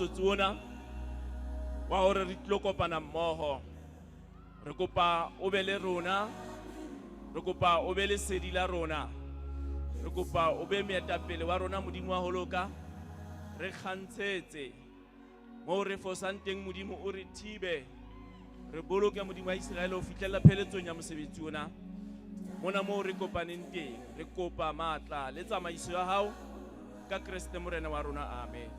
Motsotso ona wa hore re tlo kopana mmoho. Re kopa o be le rona, re kopa o be lesedi la rona, re kopa o be moetapele wa rona, Modimo wa ho loka. Re kgantshetse moo re fosang teng, Modimo, o re thibe, re boloke, Modimo wa Iseraele, ho fihlella pheletsong ya mosebetsi ona mona moo re kopaneng teng. Re kopa matla le tsamaiso ya hao ka Kreste Morena wa rona, amen.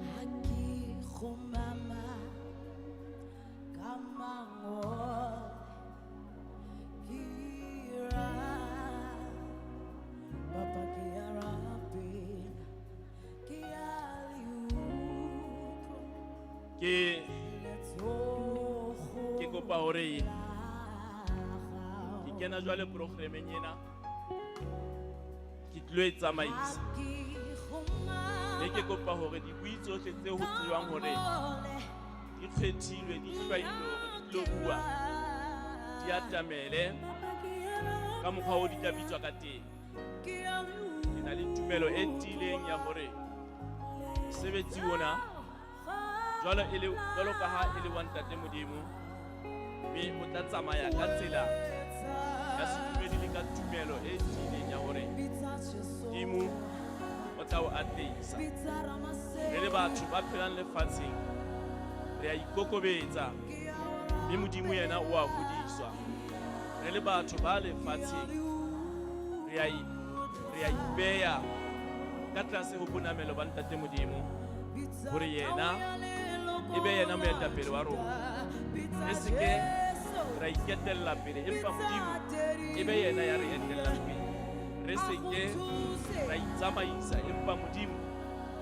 Ha ke kgumama ka mangole, ke Papa, ke a rapela, ke a le utlwa letsogo Ke kopa hore la gago. Ke kena jwale programmeng ena, ke tlo e tsamaisa. Ha ke kgumama Mme ke kopa hore dibui tsohle tse ho ka tsejwang hore mangole, di kgethilwe, di hlwailwe hore di tlo bua, di atamele ka mokgwa o di tla bitswa ka teng. Ke na le tumelo e tiileng ya hore mosebetsi ona jwalo e le jwalo ka ha e le wa Ntate Modimo, mme o tla tsamaya ka tsela ya sedumedi le ka tumelo e tiileng ya hore Modimo o tla o atlehisa. Re le batho ba phelang lefatsheng, re a ikokobetsa, mme Modimo yena o a hodiswa. Re le batho ba lefatsheng, re a ipeya ka tlase ho bonamelo ba Ntate Modimo hore yena e be yena moetapele wa rona. Re seke ra iketella pele, empa Modimo e be yena ya re etellang pele. Re seke ra itsamaisa, empa Modimo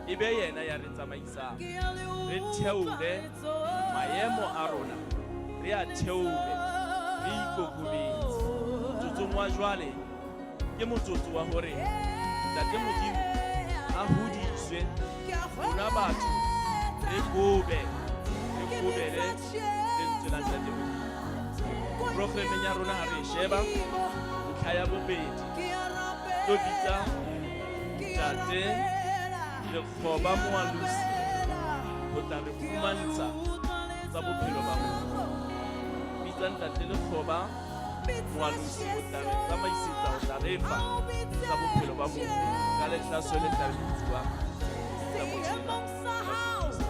e be yena ya re tsamaisang. Re theole maemo a rona, re a theole, re ikokobetse. Motsotsong wa jwale ke motsotso wa hore Ntate Modimo a hodiswe, rona batho re kobe, re kobele lentswe la Ntate Modimo. Programmeng ya rona, ha re e sheba, ntlha ya bobedi, tlo bitsa Ntate Lekgoba Moalusi ho tla re fumantsha tsa bophelo ba motho. Bitsa Ntate Lekgoba Moalusi ho tla re tsamaisetsa, ho tla re fa tsa bophelo ba motho ka lehlaso le tla bitsuwang tsa motho ena ka fetisisa.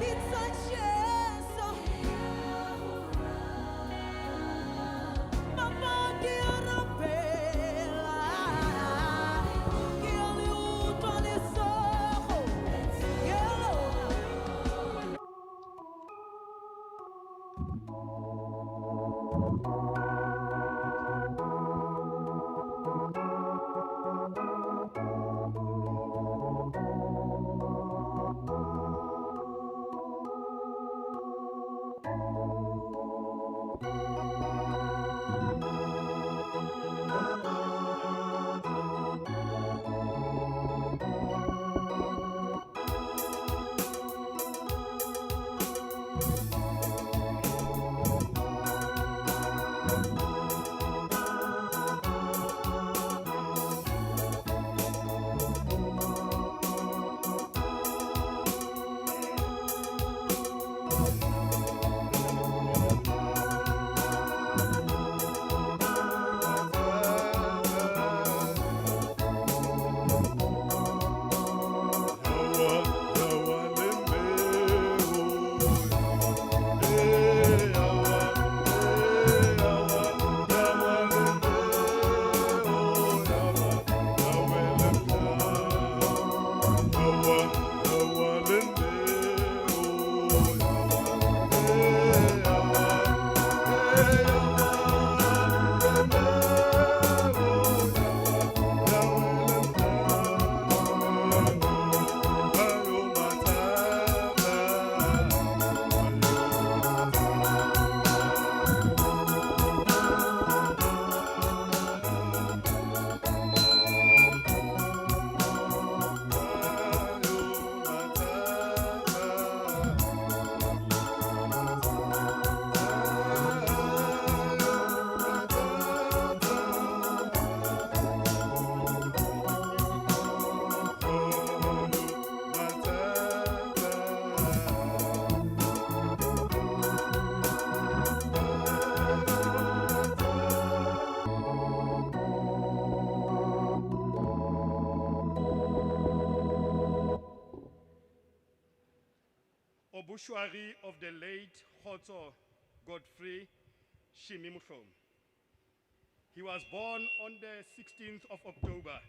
Bitsa Jesu. Papa, ke a rapela. Ke a le utlwa letsogo. Ke lona. Obituary of the late Khotso Godfrey Shimi Mohlomi. He was born on the 16th of October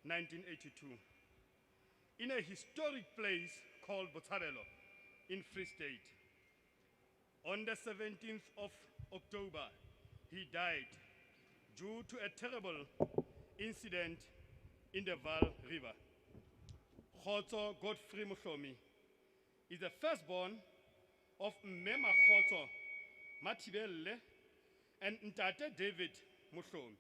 1982 in a historic place called Botshabelo in Free State. On the 17th of October, he died due to a terrible incident in the Vaal River. Khotso Godfrey Mohlomi is the firstborn of Mema Khotso Mathibelle and Ntate David Mohlomi.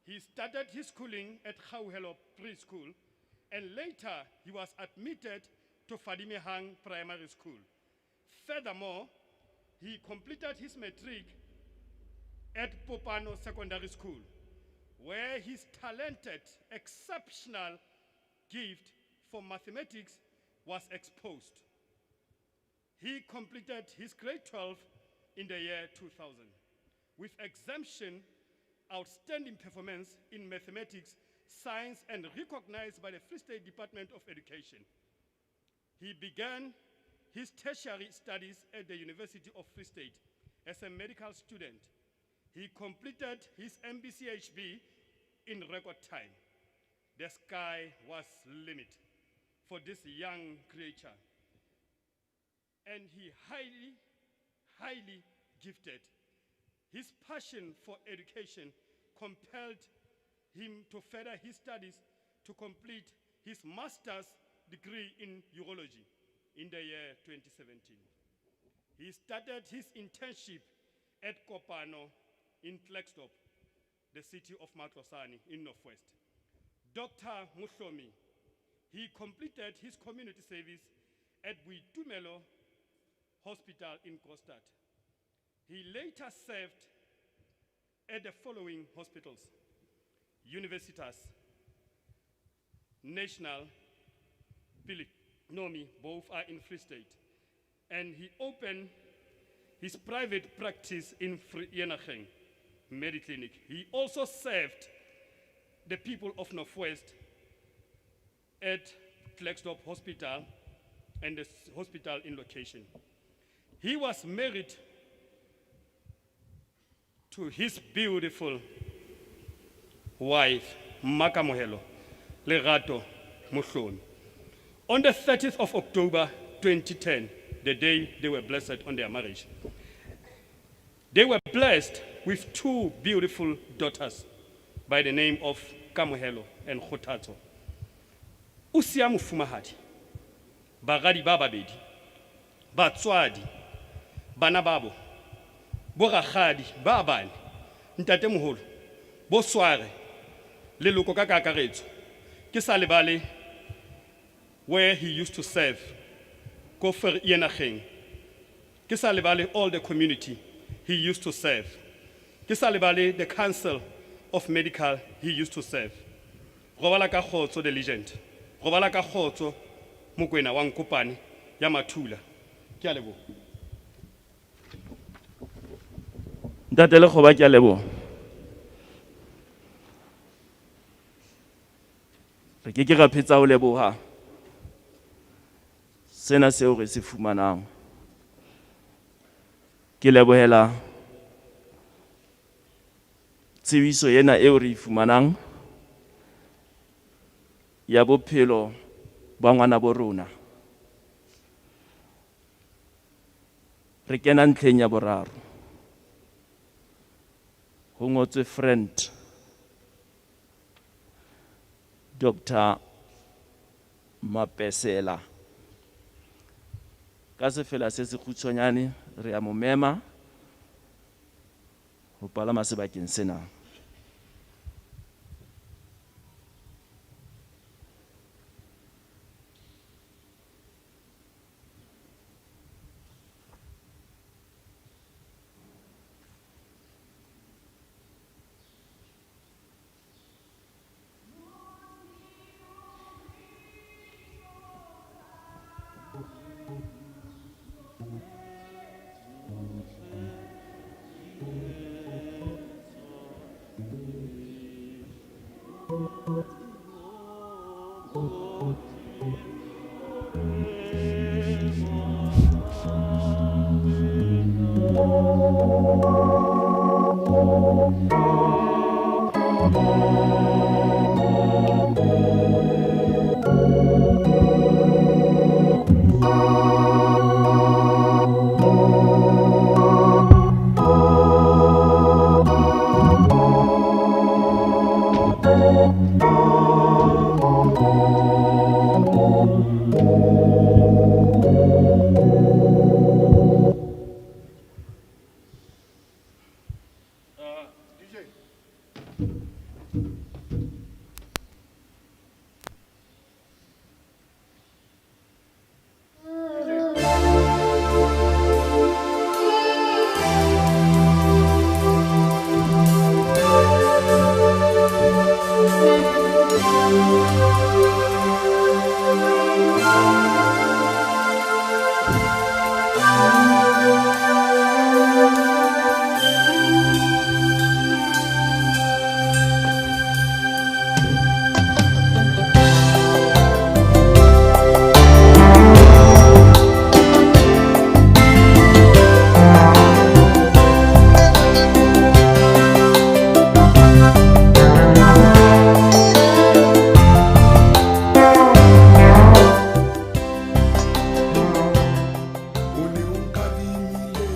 He started his schooling at Khauhelo Preschool and later he was admitted to Fadimehang Primary School. Furthermore, he completed his matric at Popano Secondary School, where his talented, exceptional gift for mathematics was exposed. He completed his grade 12 in the year 2000 with exemption, outstanding performance in mathematics, science, and recognized by the Free State Department of Education. He began his tertiary studies at the University of Free State as a medical student. He completed his MBCHB in record time. The sky was limit for this young creature. And he highly, highly gifted. His passion for education compelled him to further his studies to complete his master's degree in urology in the year 2017. He started his internship at Kopano in Klerksdorp, the city of Matlosane in Northwest. Dr. Mohlomi, he completed his community service at Boitumelo Hospital in Kokstad. He later served at the following hospitals: Universitas, National, Nomi, both are in Free State. And he opened his private practice in Vereeniging Mediclinic. He also served the people of Northwest at Klerksdorp Hospital and the hospital in location. He was married to his beautiful wife, Makamohelo Lerato Mohlomi. On the 30th of October 2010, the day they were blessed on their marriage, they were blessed with two beautiful daughters by the name of Kamohelo and Khothatso. O siya mofumahadi, baradi ba babedi, batswadi, bana babo, borakgadi ba bane, ntatemoholo, bo sware, leloko ka kakaretso, ke sa lebale where he used to serve, ko Vereeniging. Ke sa lebale all the community he used to serve. Ke sa lebale the council of medical he used to serve. Robala ka kgotso the legend. Robala ka kgotso Mokwena wa Nkopane ya Mathula. Ke a leboha. Ntate Lekgoba ke a leboha. Re ke ke ra phetsa ho leboha sena seo re se fumanang. Ke lebohela tsebiso ena eo re e fumanang ya bophelo ba ngwana bo rona. Re kena ntlheng ya boraro. Ho ngotswe friend Dr. Mapesela. Ka sefela se se kgutshwanyane re a mo mema ho palama sebakeng sena. DJ. O ne o nkadimile.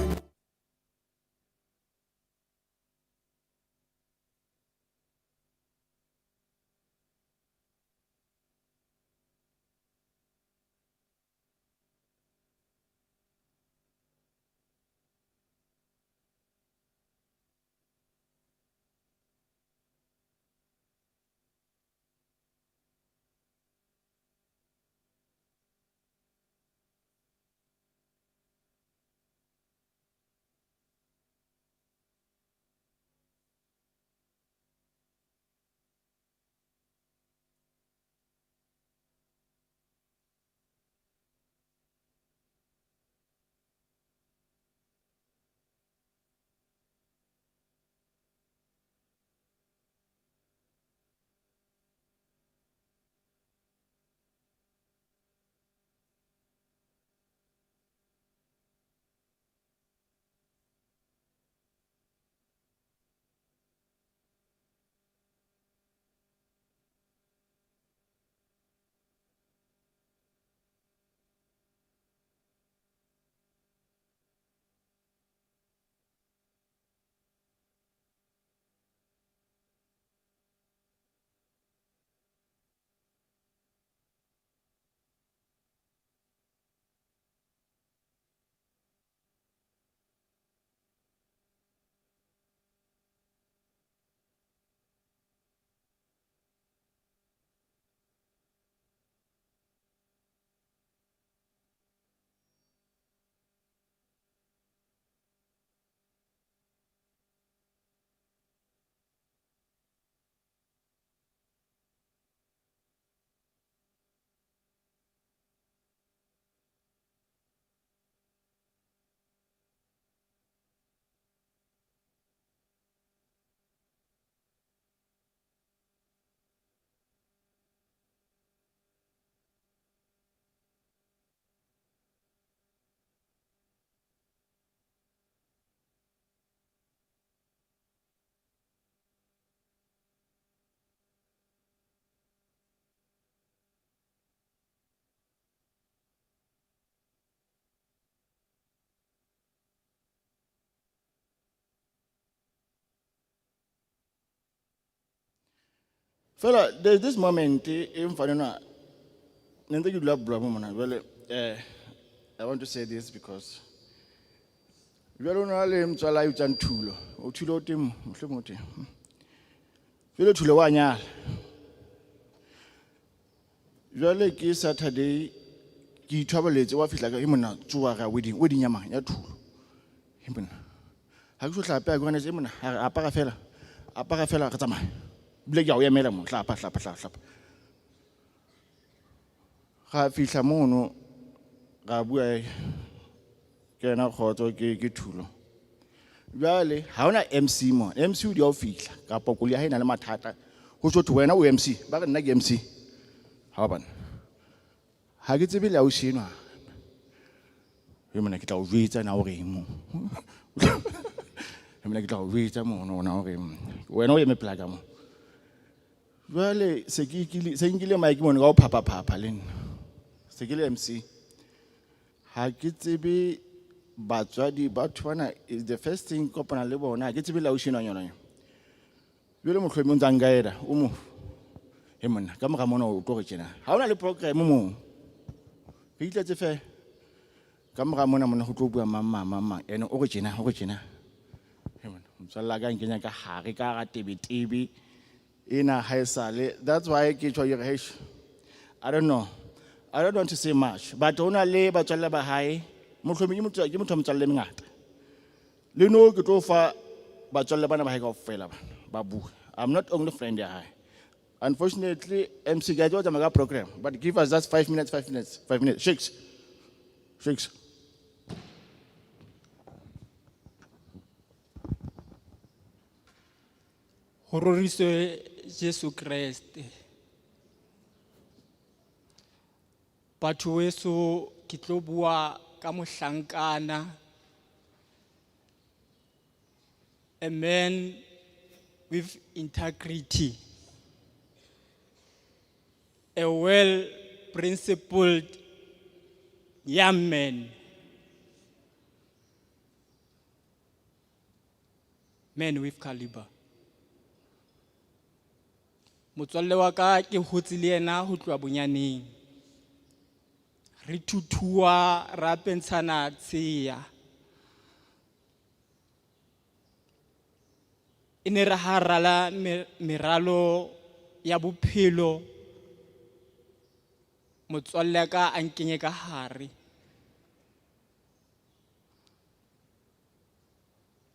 Fela, there's this moment e mfana ne ntse ke dula bua mo mona jwale, I want to say this because jwale o na le motswala a bitswang Thulo. O Thulo o teng mo, mohlomong o teng. Jwale Thulo wa nyala. Jwale ke Saturday ke ithobaletse wa fihla ka e mona tsoha ra wedding, wedding ya mang ya Thulo. E mona. Ha ke so hlape ha ke ngwanetse e mona, ha re apara fela. Apara fela re tsamaye. Ebile ke a o emela mo, hlapa hlapa hlapa hlapa. Ga fihla mono ra bua ke yena Kgotso ke Thulo. Jwale ha hona MC mo. MC o di o fihla kapa koloi ya hae e na le mathata. Ho tjho thwe wena o MC, ba re nna ke MC. Ha wa bona. Ha ke tsebe le ausi enwa. He monna ke tla o jwetsa na o reng mo. He monna ke tla o jwetsa mono ona o reng. Wena o eme pela ka mo. Jwale se ke ikile se nkile mic mono ka ho phapha phapha le nna. Se ke le MC. Ha ke tsebe batswadi batho bana is the first thing ke kopana le bona ha ke tsebe la ausi enwa yona. Jwale mohlomi o ntsa nkaeda o mo. He monna ka mora mona o tlo re tjena. Ha ona le program mo. Re itletse fela. Ka mora mona mona ho tlo bua mang mang mang mang ene o re tjena o re tjena. He monna motswalle wa ka a nkenya ka hare ka hara tebetebe ena ha esale. That's why ke tjho ke re heish. I don't know. I don't want to say much, but ho na le batswalle ba hae. Mohlomi ke motho ke motho wa metswalle e mengata. Le no ke tlo fa batswalle bana ba hae kaofela bana ba bue. I'm not only friend ya hae. Unfortunately, MC ke a tseba o tsamaya ka program, but give us just 5 minutes, 5 minutes, 5 minutes. Shakes. Shakes. Ho roriswe Jesu Kreste. Batho weso ke tlo bua ka mohlankana. A man with integrity. A well principled young man. Man with caliber. Motswalle wa ka ke hotse le yena ho tloha bonyaneng. Re thuthuwa ra pentshana tsheya. E ne re ha rala meralo ya bophelo, motswalle wa ka a nkenye ka hare.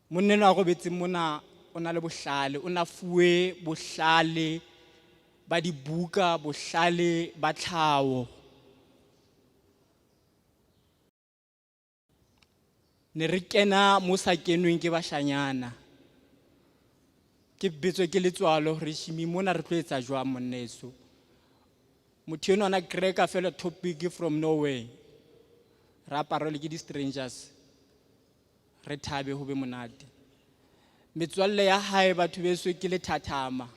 Monna enwa a robetseng mona o na le bohlale, o na fuwe bohlale ba dibuka, bohlale ba tlhaho. Ne re kena mo sa kenweng ke bashanyana. Ke betswe ke letswalo hore shimi mona re tlo etsa jwang monneso. Motho enwa na crack-a fela topic from nowhere. Ra aparelwe ke di-strangers. Re thabe ho be monate. Metswalle ya hae batho beso ke lethathama.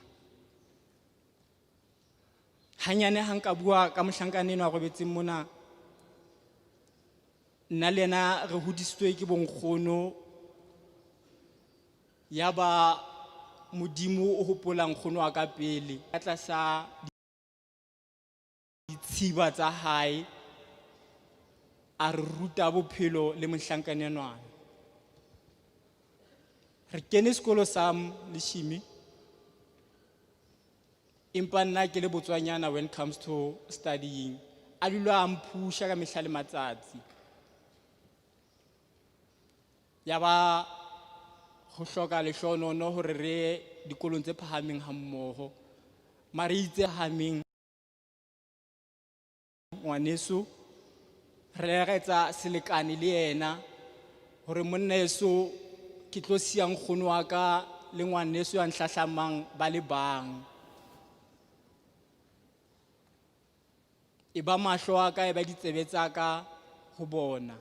Hanyane ha nka bua ka mohlankana enwa a robetseng mona, nna le yena re hodisitswe ke bonkgono. Ya ba Modimo o hopola nkgono wa ka pele ka tlasa ditshiba tsa hae, a re ruta bophelo le mohlankana enwa. Re kene sekolo sa Leshimi, empa nna ke le botswanyana when it comes to studying. A dula a mphusha ka mehla le matsatsi. Ya ba ho hloka lehlohonono hore re ye dikolong tse phahameng ha mmoho. Mare itse phahameng ngwaneso, re re etsa selekane le yena hore monnaeso ke tlo siya nkgono wa ka le ngwaneso ya nhlahlamang ba le bang. E ba mahlo a ka, e ba ditsebe tsa ka ho bona.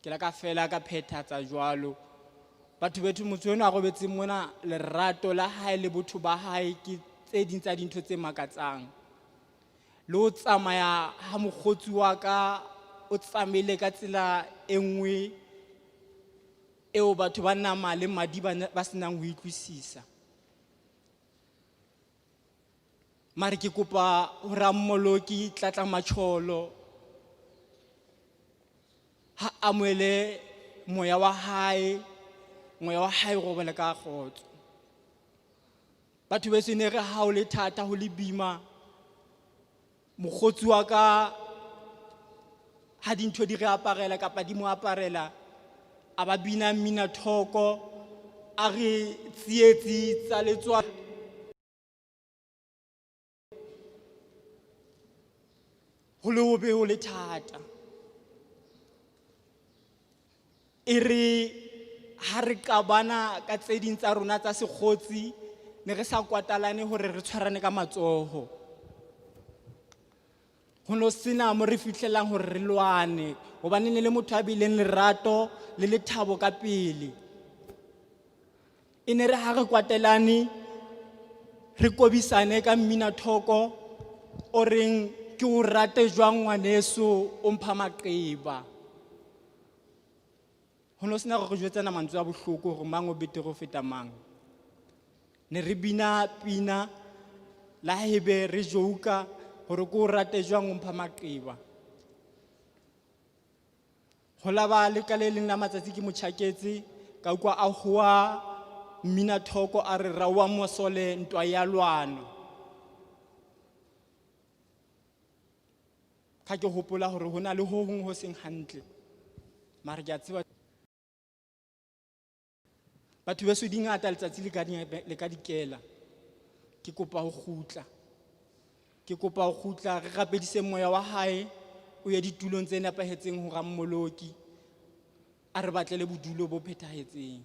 Ke la ka fela ka phethatsa jwalo. Batho bethu motho enwa a robetseng mona, lerato la hae le botho ba hae ke tse ding tsa dintho tse makatsang. Le ho tsamaya ha mokgotsi wa ka o tsamaile ka tsela e nngwe eo batho ba nama le madi ba senang ho utlwisisa. Mare ke kopa ho Rammoloki Tlatla Macholo ha amohele moya wa hae, moya wa hae o robale ka kgotso. Batho beso ne re ha o le thata ho le boima, mokgotsi wa ka ha dintho di re aparela kapa di mo aparela, a ba bina mmina thoko, a re tsietsi tsa letswa. Ho le hobe ho le thata. E re ha re qabana ka tse ding tsa rona tsa sekgotsi, ne re sa kwatalane hore re tshwarane ka matsoho. Ho no sena mo re fihlelang hore re lwane hobane ne le motho a bileng lerato le lethabo ka pele. E ne re ha re kwatelane re kobisane ka mmina thoko o reng ke o rate jwang ngwaneso o mpha maqeba. Ho no sena hore re jwetsana mantswe a bohloko hore mang o betere ho feta mang. Ne re bina pina la haebe re jouka hore ke o rate jwang o mpha maqeba. Ho la ba le ka le leng la matsatsi ke mo tjhaketse ka utlwa a howa mmina thoko a re raowa mosole ntwa ya lwana. Ka ke hopola hore hona le ho hong ho seng hantle. Mara ke a tseba batho beso di ngata letsatsi le ka di le ka dikela. Ke kopa ho kgutla. Ke kopa ho kgutla re rapedise moya wa hae o ye ditulong tse nepahetseng ho Rammoloki. A re batlele bodulo bo phethahetseng.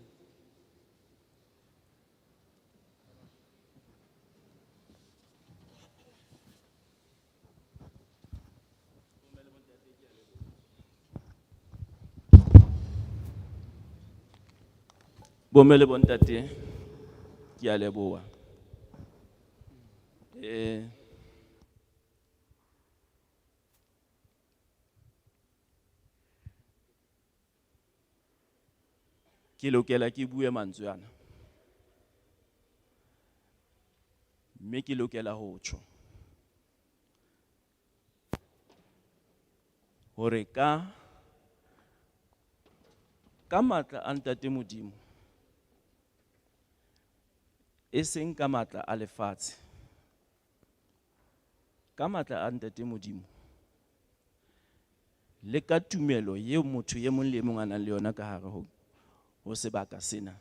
Bomme le bontate, ke a leboha. Eh Ke lokela ke bue mantswe ana. Mme ke lokela ho tjho. Hore ka ka matla a Ntate Modimo e seng ka matla a lefatshe. Ka matla a Ntate Modimo le ka tumelo eo motho e mong le e mong a nang le yona ka hare ho ho sebaka sena.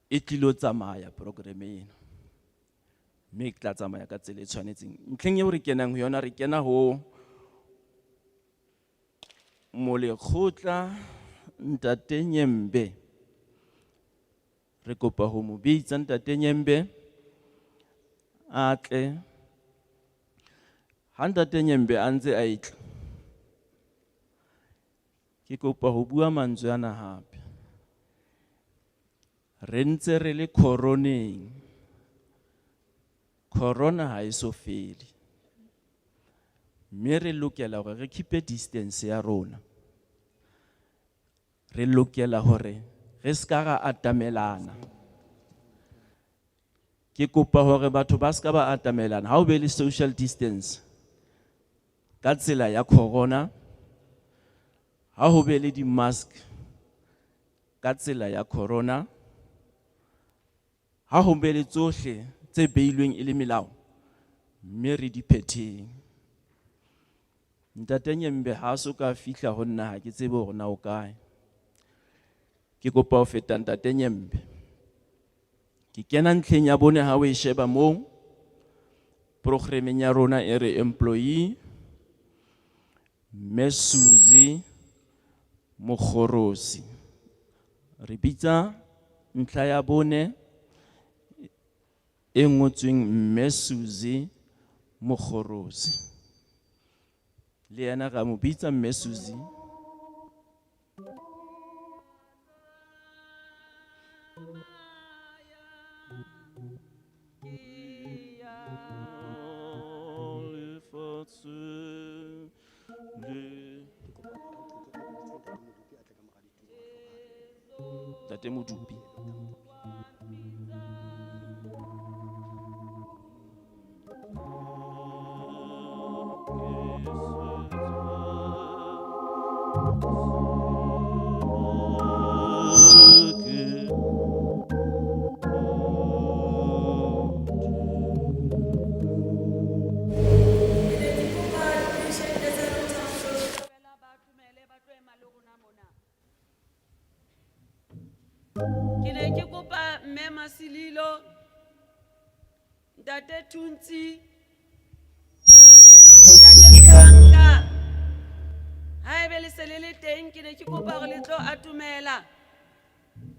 E tlilo tsamaya program ena. Mme e tla tsamaya ka tsela e tshwanetseng. Ntlheng eo re kenang ho yona re kena ho molekgotla Ntate Nyembe. Re kopa ho mo bitsa Ntate Nyembe a tle. Ha Ntate Nyembe a ntse a etla, ke kopa ho bua mantswe ana hape. Re ntse re le coroneng. Corona ha e so fele. Mme re lokela hore re keep distance ya rona. Re lokela hore re ska ra atamelana. Ke kopa hore batho ba ska ba atamelana. Ha o be le social distance ka tsela ya corona, ha ho be le di mask ka tsela ya corona, ha ho be le tsohle tse beilweng e le melao, mme re di phetheng. Ntate Nyembe ha so ka fihla ho nna, ha ke tsebe hore na o kae. Ke kopa ho feta Ntate Nyembe. Ke kena ntlheng ya bone ha o e sheba moo, programmeng ya rona e re employee, Mme Suzy Mokgorosi. Re bitsa ntlha ya bone e ngotsweng Mme Suzy Mokgorosi. Le yena ra mo bitsa Mme Suzy. Lefatshe le Ntate Modupi. Ke ne ke kopa mme Masililo, Ntate Thuntsi, Ntate Bianca. Haebe le se le le teng ke ne ke kopa hore le tlo atomela.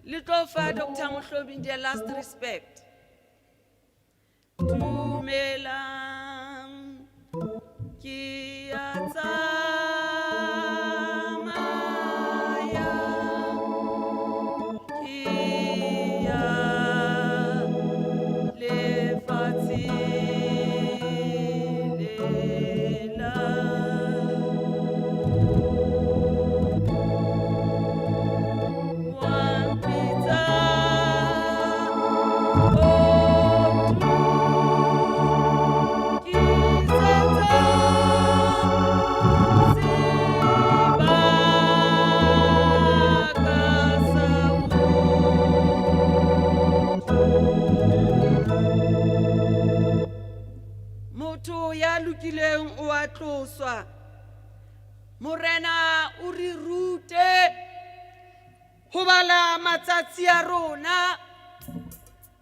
Le tlo fa Dr. Mohlomi the last respect. Dumelang. Ke a tsamaya, ke ya lefatsheng lela. Wa mpitsa, o ntukisetsa sebaka sa Motho ya lokileng o a tloswa. Morena o re rute ho bala matsatsi a rona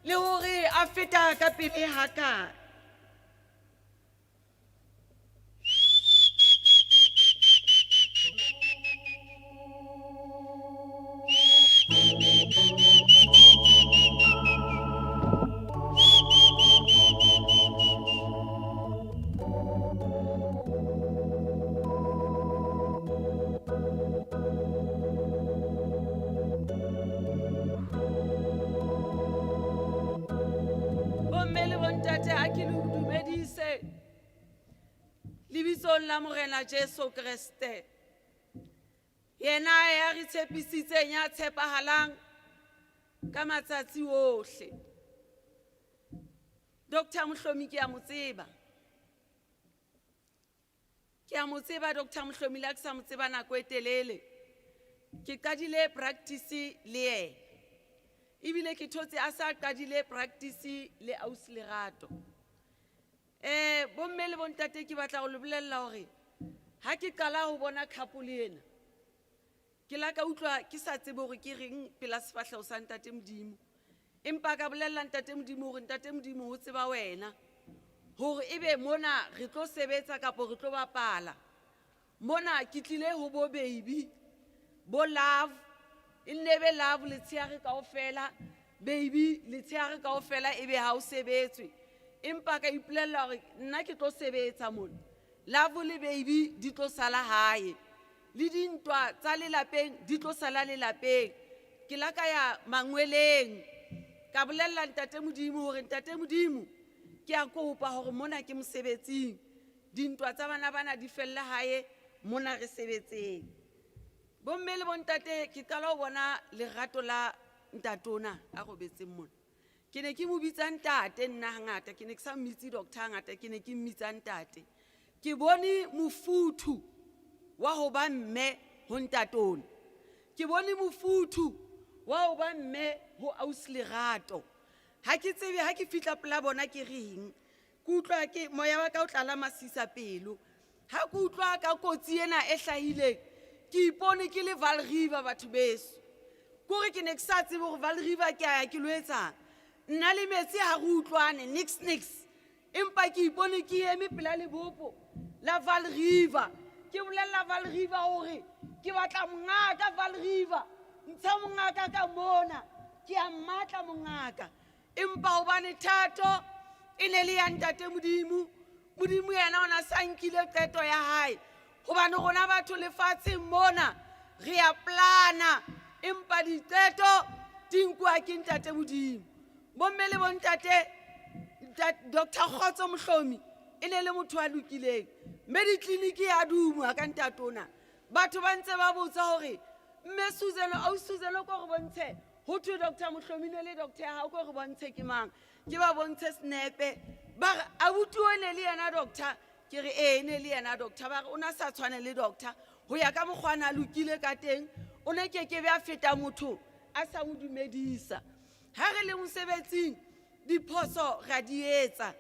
le hore a feta ka pele hakae. Bomme le bontate a ke le dumedise lebitsong la Morena Jesu Kreste. Yena ya re tshepisitseng ya tshepahalang ka matsatsi ohle. Dr. Mohlomi ke a mo tseba. Ke a mo tseba Dr. Mohlomi le ha ke sa mo tseba nako e telele. Ke qadile practice le yena. Ebile ke thotse a sa qadile practice le ausi Lerato. Bomme le bontate ke batla ho le bolella hore ha ke qala ho bona couple ena, ke la ka utlwa ke sa tsebe hore ke reng pela sefahleho sa Ntate Modimo. Empa ka bolella Ntate Modimo hore Ntate Modimo ho tseba wena hore ebe mona re tlo sebetsa kapo re tlo bapala. Mona ke tlile ho bo baby, bo love, e nne be love letshehare kaofela, baby letshehare kaofela ebe ha o sebetswe. Empa ka ipolella hore nna ke tlo sebetsa mona. Love le baby di tlo sala hae. Le dintwa tsa lelapeng di tlo sala lelapeng. Ke la ka ya mangweleng. Ka bolella Ntate Modimo hore Ntate Modimo ke a kopa hore mona ke mosebetsing. Dintwa tsa bana bana di felle hae mona re sebetseng. Bomme le bontate ke qala ho bona lerato la ntate ona a robetseng mona. Ke ne ke mo bitsa ntate nna hangata, ke ne ke sa mmitse doctor hangata, ke ne ke mmitsa ntate. Ke bone mofuthu wa ho ba mme ho ntate ona. Ke bone mofuthu wa ho ba mme ho ausi Lerato. Ha ke tsebe ha ke fihla pela bona ke reng. Ke utlwa ke moya wa ka o tlala masisa pelo. Ha ke utlwa ka kotsi ena e hlahileng, ke ipone ke le Vaal River batho beso. Kore ke ne ke sa tsebe hore Vaal River ke a ya ke lo etsang. Nna le metsi ha re utlwane nix nix. Empa ke ipone ke eme pela lebopo la Vaal River. Ke bolella Vaal River hore ke batla mongaka Vaal River. Ntsha mongaka ka mona. Ke a mmatla mongaka. Empa hobane thato e ne le ya Ntate Modimo, Modimo yena o na sa nkile qeto ya hae. Hobane rona batho lefatsheng mona re a plana, empa diqeto di nkuwa ke Ntate Modimo. Bomme le bontate, Doctor Kgotso Mohlomi e ne le motho a lokileng. Mme ditleliniki ya duma ka ntate ona. Batho ba ntse ba botsa hore mme Suzan, ausi Suzan o ko re bontshe ho thwe Doctor Mohlomi ne le doctor ya hao, ko re bontshe ke mang? Ke ba bontshe snepe. Ba re abuti o ne le yena doctor, ke re ee ne le yena doctor. Ba re o na sa tshwane le doctor ho ya ka mokgwa a na lokile ka teng, o ne keke be a feta motho a sa mo dumedisa. Ha re le mosebetsing diphoso ra di etsa.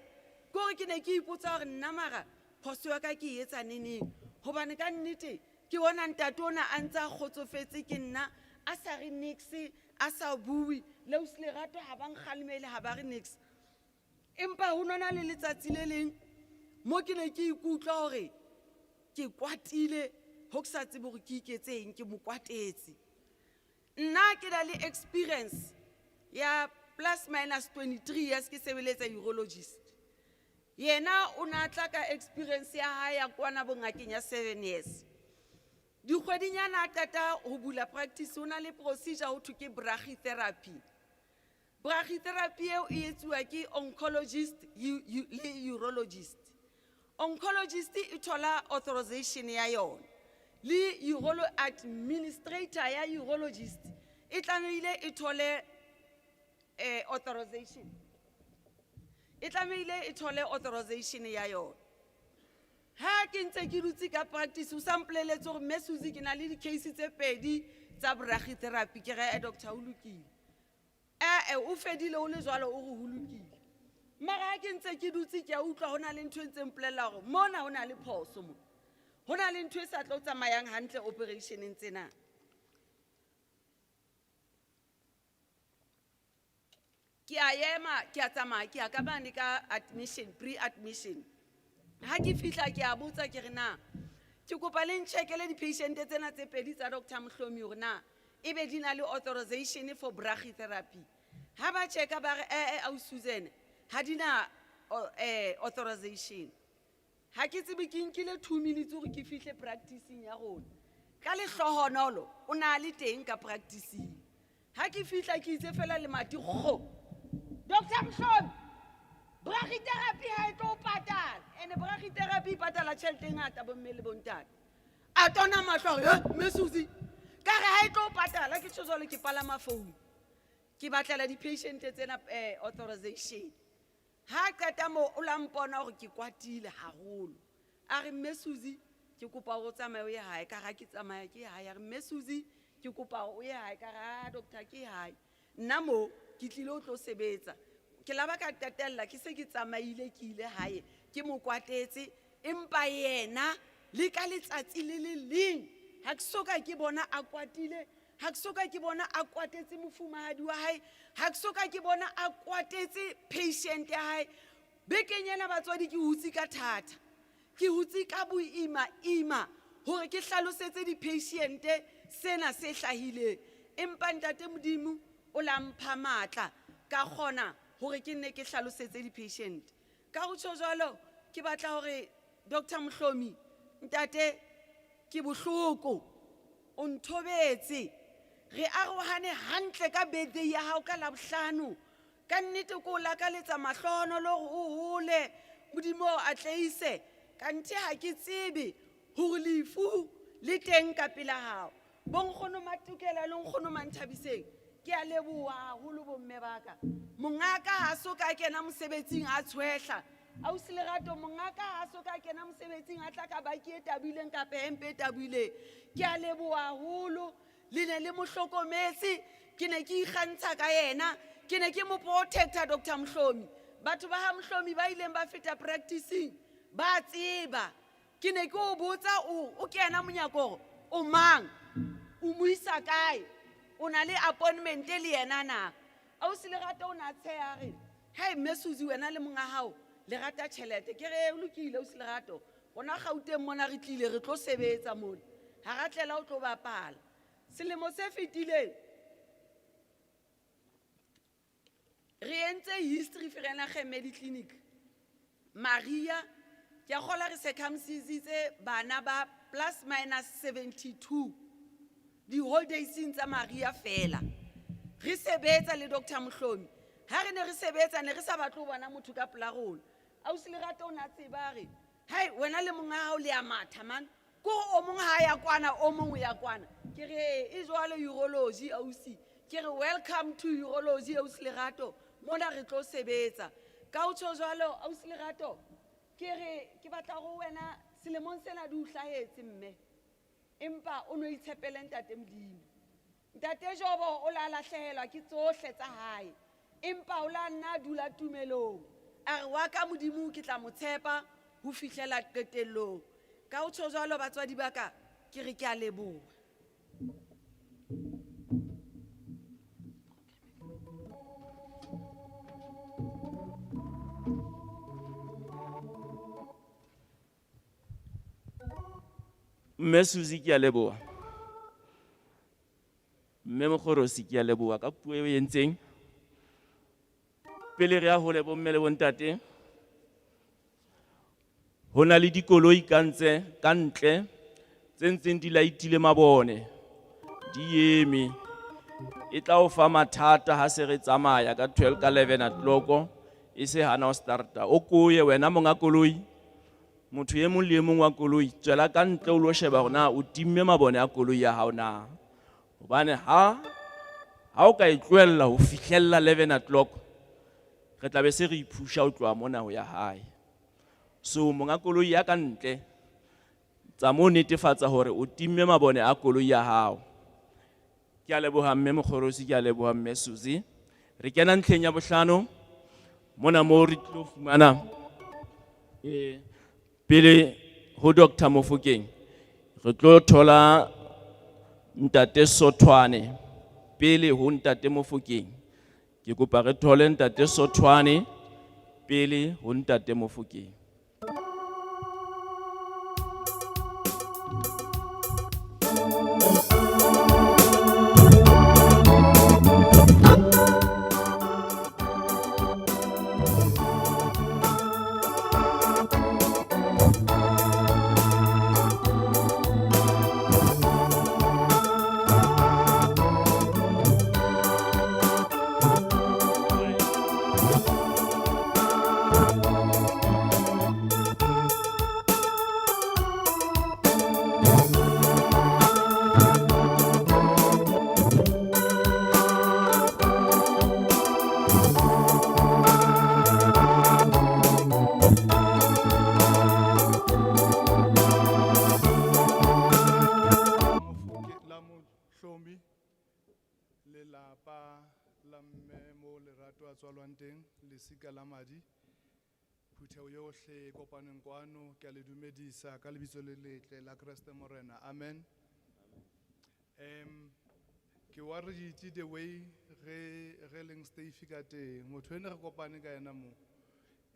Ke hore ke ne ke ipotsa hore nna mara phoso ya ka ke e etsa neneng, hobane ka nnete ke bona ntate ona a ntse a kgotsofetse ke nna, a sa re niks, a sa bue. Le ausi Lerato ha ba nkgalemele, ha ba re niks. Empa ho nona le letsatsi le leng mo ke ne ke ikutlwa hore ke kwatile ho ke sa tsebe hore ke iketseng, ke mo kwatetse. Nna ke na le experience ya plus minus 23 years ke sebeletsa urologist. Yena o na tla ka experience ya hae ya kwana bongakeng ya 7 years. Dikgwedinyana a qeta ho bula practice, ho na le procedure ho thwe ke brachytherapy. Brachytherapy eo e etsuwa ke oncologist le urologist. Oncologist e thola authorization ya yona, le urolo administrator ya urologist e tlamehile e thole authorization, e tlamehile e thole authorization ya yona. Ha ke ntse ke dutse ka practice, o sa mpoleletse gore mme Susie, ke na le di-case tse pedi tsa brachytherapy. Ke re, "Eh, doctor, o lokile." Ee, o fedile o le jwalo, o re ho lokile. Mara ha ke ntse ke dutse, ke a utlwa ho na le ntho e ntseng mpolelela gore mona ho na le phoso, mo ho na le ntho e sa tlo tsamayang hantle operationeng tsena. Ke a ema, ke a tsamaya, ke ya ka mane ka admission, pre-admission. Ha ke fihla, ke a botsa, ke re, na ke kopa le ncheckele di-patient tsena tse pedi tsa Dr Mohlomi hore na ebe di na le authorization for brachytherapy. Ha ba checka, ba re, ee, au Susan, ha di na authorization. Ha ke tsebe, ke nkile 2 minutes hore ke fihle practicing ya rona. Ka lehlohonolo o na le teng ka practicing. Ha ke fihla, ke itse fela lemati kgo, "Dr Mohlomi, brachytherapy ha e tlo o patala." Ene brachytherapy e patala tjhelete e ngata, bomme le bontate. A tona mahlo a re, "Eh, mme Susie." Ka re, ha e tlo o patala. Ke tjho jwalo, ke palama founu, ke batlela di-patient tsena authorization. Ha qeta moo, o la mpona hore ke kwatile haholo. A re, "Mme Susie, ke kopa hore o tsamaye o ye hae." Ka ra ke tsamaya ke ye hae. A re, "Mme Susie, ke kopa hore o ye hae." Ka ra, "Ah, doctor, ke hae nna mo ke tlile ho tlo sebetsa." Ke laba ka qetella ke se ke tsamaile, ke ile hae ke mo kwatetse, empa yena le ka letsatsi le le leng ha ke soka ke bona a kwatile, ha ke soka ke bona a kwatetse mofumahadi wa hae, ha ke soka ke bona a kwatetse patient ya hae. Bekeng ena, batswadi, ke hutse ka thata, ke hutse ka boima-ima hore ke hlalosetse di-patiente sena se hlahileng, empa ntate Modimo o la mpha matla, ka kgona hore ke nne ke hlalosetse di-patient. Ka ho tjho jwalo, ke batla hore Dr Mohlomi, ntate, ke bohloko o nthobetse. Re arohane hantle ka birthday ya hao ka Labohlano. Ka nnete ko o lakaletsa mahlohonolo hore o hole, Modimo o atleise. Kanthe ha ke tsebe hore lefu le teng ka pela hao. Bonkgono Matukela le nkgono Manthabiseng, ke a leboha haholo, bomme ba ka. Mongaka ha so ka kena mosebetsing a tshwehla. Ausi Lerato, mongaka ha so ka kena mosebetsing a tla ka baki e tabileng kapa hempe e tabileng. Ke a leboha haholo, le ne le mo hlokometse. Ke ne ke ikgantsha ka yena, ke ne ke mo protector. Dr Mohlomi, batho ba ha Mohlomi ba ileng ba feta practicing ba tseba ke ne ke o botsa o kena monyako hore o mang, o mo isa kae, o na le appointment le yena na. Ausi Lerato o na tsheha, a re, "Hei, mme Susie, wena le monga hao le rata tjhelete." Ke re, "O lokile, ausi Lerato. Rona Gauteng mona re tlile re tlo sebetsa mona, ha ra tlela o tlo bapala." Selemo se fetileng re entse history Vereeniging Mediclinic Maria. Ke a kgolwa re circumcisitse bana ba plus minus 72 di-holidayseng tsa Maria fela, re sebetsa le Dr Mohlomi. Ha re ne re sebetsa, ne re sa batle ho bona motho ka pela rona. Ausi Lerato o ne a tseba, a re, "Hai, wena le monga hao le a matha man, ko o mong ha ya kwana, o mong o ya kwana." Ke re, "Ee, e jwalo urology, ausi." Ke re, "Welcome to urology, ausi Lerato. Mona re tlo sebetsa." Ka ho tjho jwalo, ausi Lerato, ke re ke batla ho wena, selemong sena di o hlahetse, mme empa o no itshepele ntate Modimo. Ntate Jobo o la lahlehelwa ke tsohle tsa hae, empa o la nna a dula tumelong, a re, "Wa ka Modimo ke tla mo tshepa ho fihlela qetellong." Ka ho tjho jwalo, batswadi ba ka, ke re ke a leboha. Mme Susie, ke a leboha. Mme Mokgorosi, ke a leboha ka puo eo e entseng. Pele re ya hole, bomme le bontate. Ho na le dikoloi ka ntse ka ntle tse ntseng di laitile mabone di eme. E tla o fa mathata ha se re tsamaya ka 12 ka 11 o'clock e se hana ho starta. O koye wena monga koloi. Motho e mong le e mong wa koloi tswela ka ntle o lo sheba hore na o timme mabone a koloi ya hao na. Hobane ha ha o ka e tlohella ho fihlella 11 o'clock re tla be se re iphusha ho tloha mona ho ya hae. So monga koloi ya ka ntle tsa mo netefatsa hore o timme mabone a koloi ya hao. Ke a leboha mme Mokgorosi, ke a leboha mme Suzy. Re kena ntlheng ya bohlano mona moo re tlo fumana pele ho Dr. Mofokeng re tlo thola ntate Sothwane pele ho ntate Mofokeng. Ke kopa re thole ntate Sothwane pele ho ntate Mofokeng. Mofoke la Mohlomi, lelapa la mme mo Lerato a tswalwang teng, lesika la madi. Phutheho yohle e kopaneng kwano, ke a le dumedisa ka lebitso le letle la Kreste Morena. Amen. Ke worried the way re leng safe ka teng. Motho ene re kopane ka yena mo,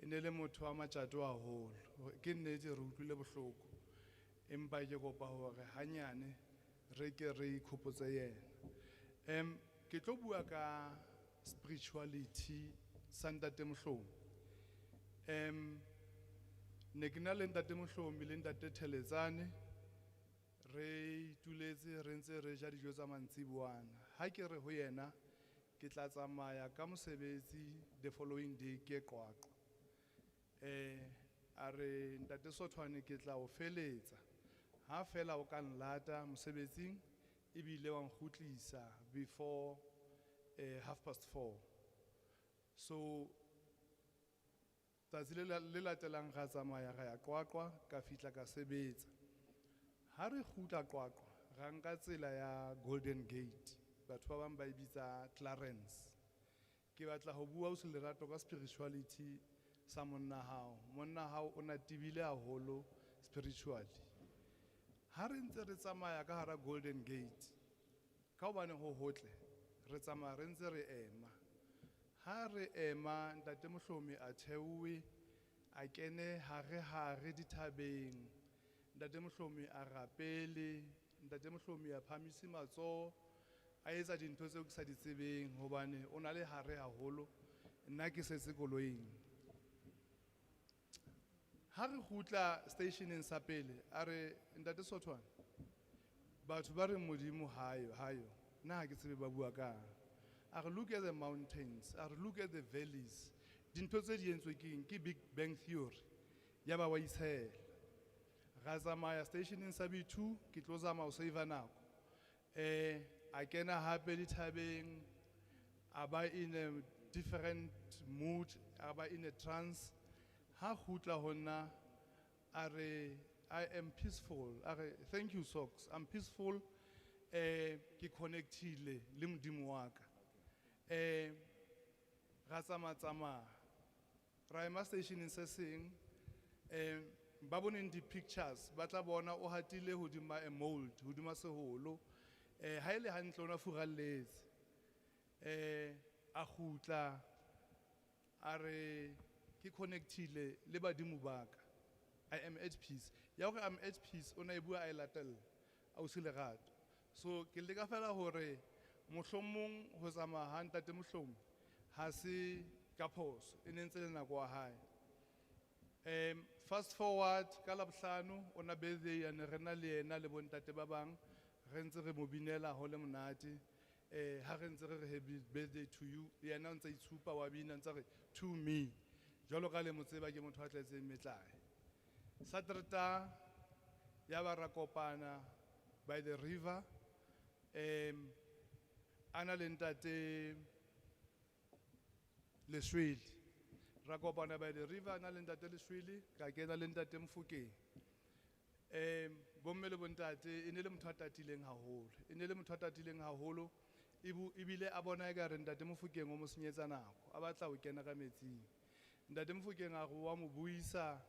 e ne le motho wa matjato haholo. Ke nnete re utlwile bohloko. Empa ke kopa hore hanyane re ke re ikhopotse yena. Ke tlo bua ka spirituality sa ntate Mohlomi. Ne ke na le ntate Mohlomi le ntate Theletsane, re ituletse re ntse re ja dijo tsa mantsibuana. Ha ke re ho yena ke tla tsamaya ka mosebetsi the following day ke Qwaqwa. A re ntate Sothwane ke tla o feletsa. Ha fela o ka nlata mosebetsing ebile wa nkgutlisa before 4:30. So tsatsi le latelang ra tsamaya ra ya Qwaqwa, ka fihla ka sebetsa. Ha re kgutla Qwaqwa, ra nka tsela ya Golden Gate. Batho ba bang ba e bitsa Clarence. Ke batla ho bua ausi Lerato ka spirituality sa monna hao. Monna hao o na tebile haholo spiritually. Ha re ntse re tsamaya ka hara Golden Gate, ka hobane ho hotle, re tsamaya re ntse re ema. Ha re ema, ntate Mohlomi a theohe, a kene hare hare dithabeng. Ntate Mohlomi a rapele, ntate Mohlomi a phamise matsoho, a etsa dintho tseo ke sa di tsebeng hobane o na le hare haholo, nna ke setse koloing. Ha re kgutla stationeng sa pele, a re ntate Sothwane, batho ba re Modimo hayo, hayo, nna ha ke tsebe ba bua kang. A re look at the mountains, a re look at the valleys. Dintho tse di entswe ke eng? Ke Big Bang Theory. Ya ba wa itshela. Ra tsamaya stationeng sa B2, ke tlo zama ho save nako. A kena hape dithabeng, a ba in a different mood, a ba in a trance. Ha kgutla ho nna, a re, I am peaceful. A re, thank you, Socks. I'm peaceful. Ke connectile le Modimo wa ka. Ra tsamaya tsamaya. Ra ema stationeng se seng, ba boneng di-pictures, ba tla bona o hatile hodima a mold, hodima seholo. Ha e le hantle o na furalletse. A kgutla, a re, ke connectile le badimo ba ka. I am at peace. Ya hore I'm at peace, o na e bua a e latella, ausi Lerato. So, ke leka fela hore mohlomong ho tsamaya ha ntate Mohlomi ha se ka phoso, e ne ntse le nako wa hae. Fast forward ka Labohlano o na birthday ya ne re na le yena le bontate ba bang re ntse re mo binela ho le monate. Ha re ntse re re happy birthday to you yena o ntse a itshupa wa bina ntse a re to me. Jwalo ka le mo tseba ke motho a tletseng metlae. Satereta ya ba ra kopana by the river. A na le ntate Leswele. Ra kopana by the river na le ntate Leswele ka kena le ntate Mofokeng. Bomme le bontate e ne le motho a tatileng haholo. E ne le motho a tatileng haholo ebile a bona ekare ntate Mofokeng o mo senyetsa nako, a batla ho kena ka metsing. Ntate Mofokeng a re wa mo buisa,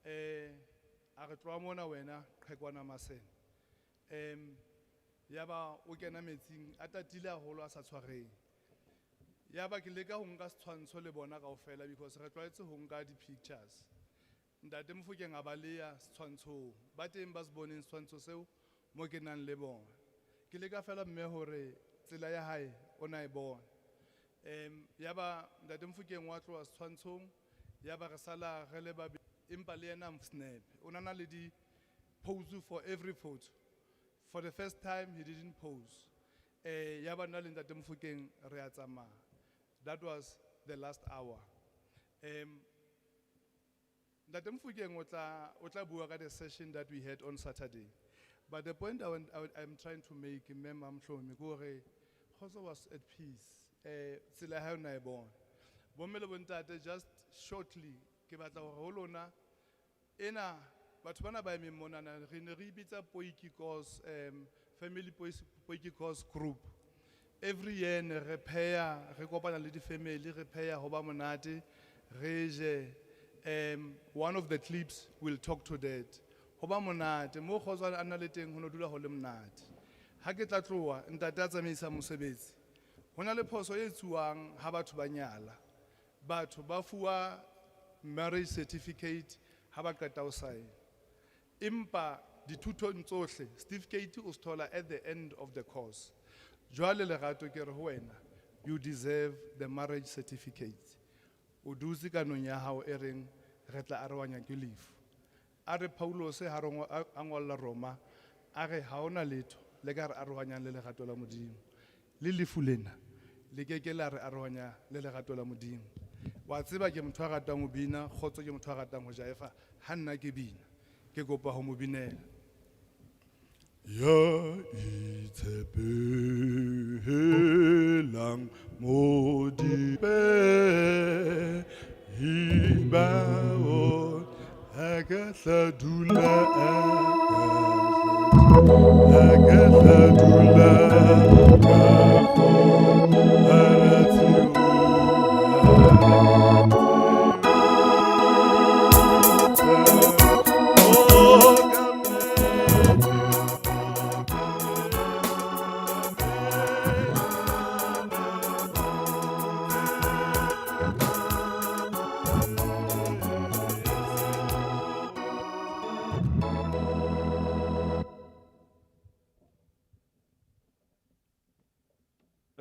a re tloha mona wena qhekwana masene. Ya ba o kena metsing a tatile haholo a sa tshwareng. Ya ba ke leka ho nka setshwantsho le bona kaofela because re tlwaetse ho nka di-pictures. Ntate Mofokeng a baleha setshwantshong. Ba teng ba se boneng setshwantsho seo mo ke nang le bona. Ke leka fela mme hore tsela ya hae o na e bona. Ya ba Ntate Mofokeng wa tloha setshwantshong, ya ba re sala re le babedi, empa le yena snap. O na na le di pose for every photo. For the first time he didn't pose. Ya ba nna le Ntate Mofokeng re a tsamaya. That was the last hour. Ntate Mofokeng o tla bua ka the session that we had on Saturday. But the point I'm trying to make, Mme Mamhlomi, ke hore Kgotso was at peace. Tsela ya hae o na e bona. Bomme le bontate, just shortly, ke batla hore ho lona, ena, batho bana ba emeng monana, re ne re bitsa Poikikos, Family Poikikos Group. Every year ne re pheha, re kopana le di-family, re pheha ho ba monate, re je. One of the clips will talk to that. Ho ba monate, mo Kgotso a na le teng ho no dula ho le monate. Ha ke tla tloha, ntate a tsamaisa mosebetsi. Ho na le phoso e etsuwang ha batho ba nyala. Batho ba fuwa marriage certificate ha ba qeta ho sign. Empa dithutong tsohle, certificate o se thola at the end of the course. Jwale Lerato ke re ho wena, you deserve the marriage certificate. O dutse kanong ya hao e reng re tla arohanya ke lefu. A re Paulus ha re a ngolla Roma, a re ha hona letho le ka re arohanyang le lerato la Modimo. Le lefu lena le ke ke la re arohanya le lerato la Modimo. Wa tseba ke motho a ratang ho bina, Kgotso ke motho a ratang ho jaefa, ha nna ke bina, ke kopa ho mo binela. Ya itshepelang Modimo, ibao, a ka tla dula, a ka tla dula, ka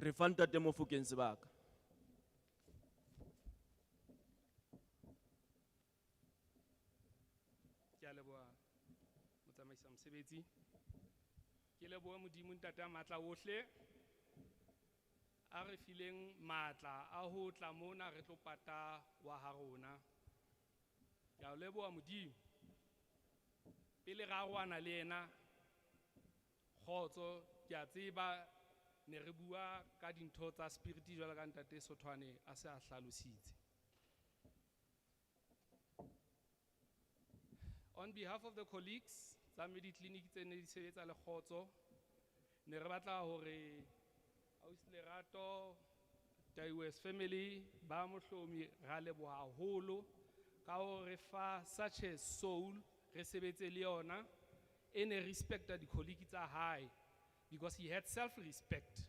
Re fa Ntate Mofokeng sebaka. Ke a leboha motsamaisa mosebetsi. Ke lebohe Modimo Ntate a matla ohle a re fileng matla a ho tla mona re tlo pata wa ha rona. Ke a o leboha Modimo. Pele ra arohana le yena, Kgotso, ke a tseba ne re bua ka dintho tsa spirit jwalo ka Ntate Sothwane a se a hlalositse. On behalf of the colleagues tsa Mediclinic tse ne di sebetsa le Kgotso, ne re batla hore ausi Lerato, Taiwes family ba Mohlomi ra leboha haholo ka ho re fa such a soul re sebetse le yona e ne respecta di-colleague tsa hae because he had self-respect.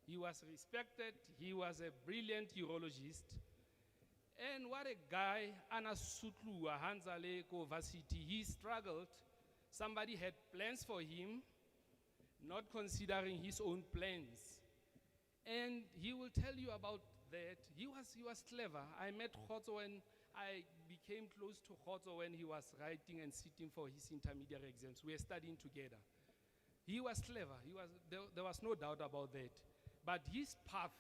He was respected, he was a brilliant urologist. And what a guy, ana sutluwa ha ntsa le ko varsity. He struggled. Somebody had plans for him, not considering his own plans. And he will tell you about that. He was clever. I met Kgotso when I became close to Khotso when he was writing and sitting for his intermediate exams. We were studying together. He was clever. He was, there was no doubt about that. But his path,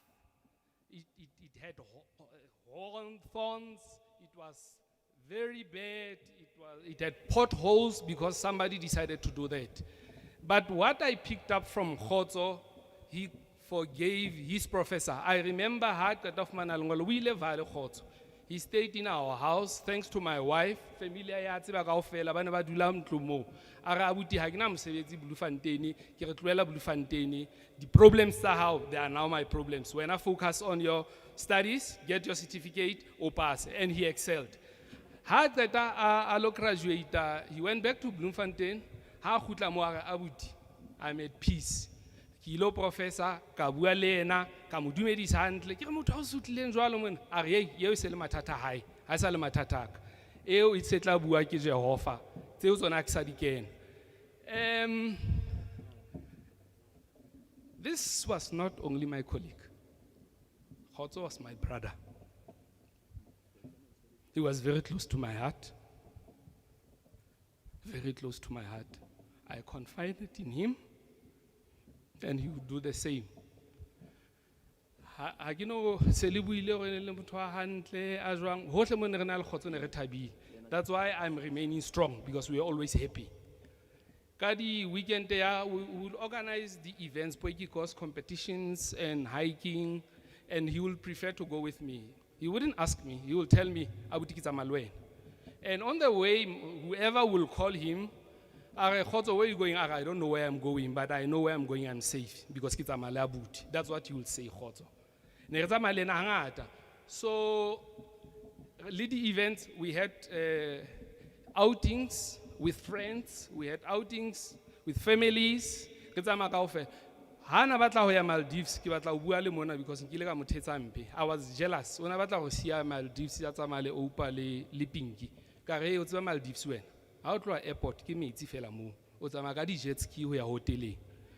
it had horn, thorns. It was very bad. It had potholes because somebody decided to do that. But what I picked up from Khotso, he forgave his professor. I remember ha qeta ho fumana lengolo, o ile Vaal Khotso. He stayed in our house thanks to my wife. Familia ya tseba kaofela ba ne ba dula ntlong moo. A re abuti ha ke na mosebetsi Bloemfontein, ke re tlohela Bloemfontein. The problems tsa hao, they are now my problems. When I focus on your studies, get your certificate or pass. And he excelled. Ha qeta a lo graduate, he went back to Bloemfontein. Ha kgutla mo a re abuti, I'm at peace. Ke ilo professor, ka bua le yena, ka mo dumedisa hantle. Ke re motho ha o sutlileng jwalo mona. A re, "Hey, eo e se le mathata a hae, ha e sa le mathata a ka. Eo e se tla bua ke Jehova. Tseo tsona ha ke sa di kena." This was not only my colleague. Khotso was my brother. He was very close to my heart. Very close to my heart. I confided in him, and he would do the same. Ha ke no se le buile hore ne le motho wa hantle, a jwang, hohle mo ne re na le kgotso ne re thabile. That's why I'm remaining strong, because we are always happy. Ka di weekend ya, we will organize the events, Potjiekos competitions and hiking, and he will prefer to go with me. He wouldn't ask me, he will tell me, abuti ke tsamaya le wena. And on the way, whoever will call him, a re, Khotso, where are you going? A re, I don't know where I'm going, but I know where I'm going, I'm safe, because ke tsamaya le abuti. That's what he will say, Khotso. Ne re tsamaya le ena hangata. So, le di events, we had outings with friends, we had outings with families. Re tsamaya kaofela. Ha na batla ho ya Maldives, ke batla ho bua le mona because nkile ka mo thetsa mpe. I was jealous. O na batla ho siya Maldives ya tsamaya le Oupa le Pinky. Ka re, o tseba Maldives wena? Ha o tloha airport ke metsi fela moo. O tsamaya ka di-jet ski ho ya hoteleng.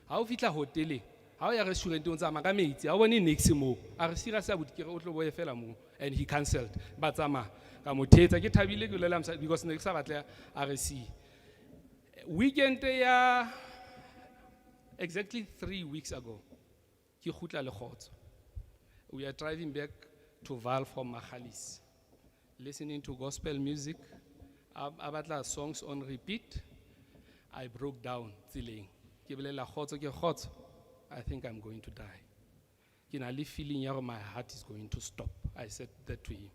Ha o fihla hoteleng, ha o ya restauranteng o tsamaya ka metsi, ha o bone niks moo. A re serious abuti, ke re o tlo boye fela moo. And he cancelled. Ba tsamaya. Ka mo thetsa, ke thabile ke bolela mosadi because ne ke sa batle a re siye. Weekend ya exactly 3 weeks ago, ke kgutla le Kgotso. We are driving back to Vaal from Magalies, listening to gospel music. A batla songs on repeat. I broke down tseleng. Ke bolela Kgotso, ke Kgotso, I think I'm going to die. Ke na le feeling ya hore my heart is going to stop. I said that to him.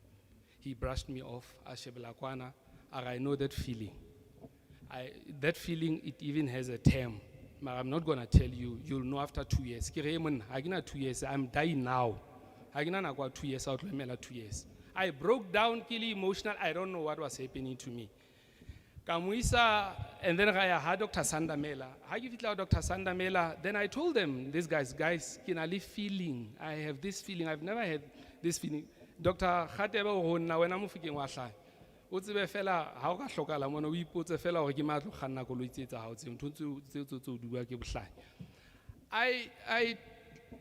He brushed me off. A shebela kwana. A re, I know that feeling. That feeling, it even has a term. But I'm not going to tell you. You'll know after 2 years. Ke re, monna, ha ke na 2 years. I'm dying now. Ha ke na nako ya 2 years, ha o tlo emela 2 years. I broke down, ke le emotional. I don't know what was happening to me. Ka mo isa, and then ra ya ha Doctor Sandamela. Ha ke fihla ho Doctor Sandamela, then I told them, these guys, guys, ke na le feeling. I have this feeling. I've never had this feeling. Doctor Kgatebe o ho nna, wena Mofokeng wa hlaha. O tsebe fela, ha o ka hlokahala mona, o ipotse fela hore ke mang a tlo kganna koloi tse tsa hao tseo, ntho tseo tseo tse o di bua ke bohlanya. I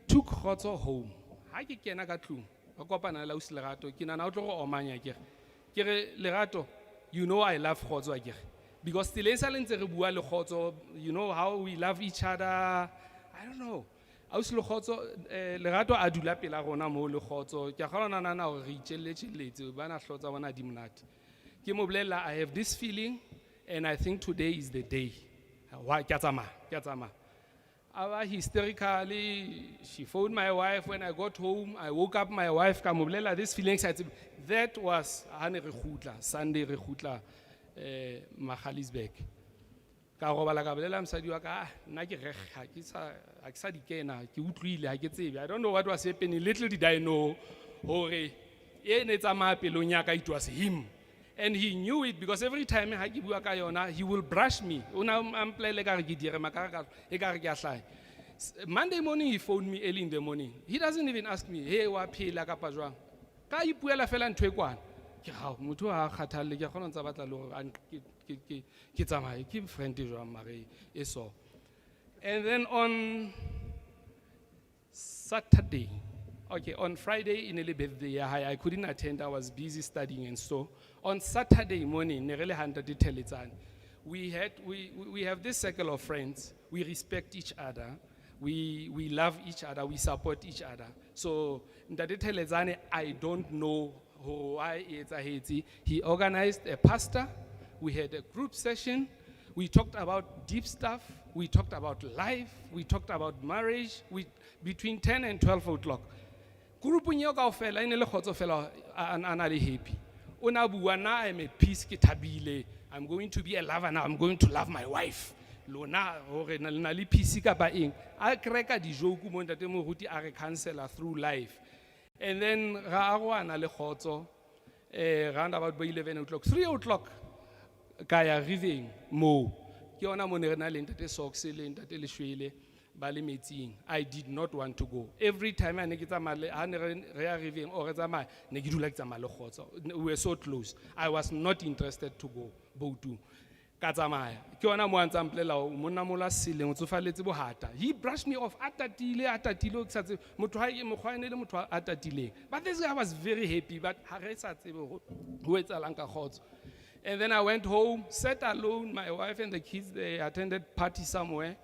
took Kgotso home. Ha ke kena ka tlung, re kopana le ausi Lerato, ke nahana o tlo re omanya ke re. Ke re, Lerato, you know I love Kgotso akere. Because tseleng sa le ntse re bua le Kgotso, you know how we love each other. I don't know. Ausi le Kgotso, Lerato a dula pela rona moo le Kgotso. Ke a kgolwa na nahana hore re itjelle-tjelletse, ba na hlotsa bona di monate. Ke mo bolella, I have this feeling and I think today is the day. Wa, ke a tsamaya, ke a tsamaya. A ba hysterically, she phoned my wife when I got home. I woke up my wife, ka mo bolella this feeling. That was ha ne re kgutla, Sunday re kgutla, Magaliesburg. Ka robala ka bolela mosadi wa ka, nna ke re, ha ke sa, ha ke sa di kena, ke utlwile, ha ke tsebe. I don't know what was happening. Little did I know hore e ne tsamaya pelong ya ka, it was him. And he knew it because every time ha ke bua ka yona, he will brush me. O na a mpolelle ka re ke dire, maka ka, e ka re ke a hlaya. Monday morning, he phoned me early in the morning. He doesn't even ask me, hey, wa phela kapa jwang? Ka ipuela fela ntho e kwana. Ke hao, motho ha a kgathalle, ke a kgona ho ntsa batla le hore a ke tsamaye, ke friend e jwang mare e so. And then on Saturday, Okay, on Friday in le birthday ya hae, I couldn't attend. I was busy studying and so. On Saturday morning, ne re le ha ntate Theletsane. We had we have this circle of friends. We respect each other. We love each other. We support each other. So Ntate Theletsane, I don't know why etsahetse. He organized a pastor. We had a group session. We talked about deep stuff. We talked about life. We talked about marriage. We, between 10 and 12 o'clock. Group-ong eo kaofela e ne le kgotso fela a na le happy. O na bua na I'm at peace ke thabile. I'm going to be a lover now. I'm going to love my wife. Lona hore na le na le peace kapa eng. A crack-a di-joke mo ntate moruti a re counselor through life. And then ra arohana le kgotso, round about bo 11 o'clock, 3 o'clock ka ya riveng moo. Ke yona mo ne re na le ntate Socks le ntate Leshwele ba le metsing. I did not want to go. Every time I ne ke tsamaya le, ha ne re ya riveng or re tsamaya, ne ke dula ke tsamaya le kgotso. We were so close. I was not interested to go boatung. Ka tsamaya. Ke yona mo a ntsa mpolela hore monna moholo a seleng, o tsofalletse bohata. He brushed me off. A tatile, a tatile, ke sa tsebe. Motho ha e, mokgwa e ne le motho a tatileng. But this guy was very happy, but ha re sa tsebe ho etsahalang ka kgotso. And then I went home, sat alone, my wife and the kids, they attended party somewhere.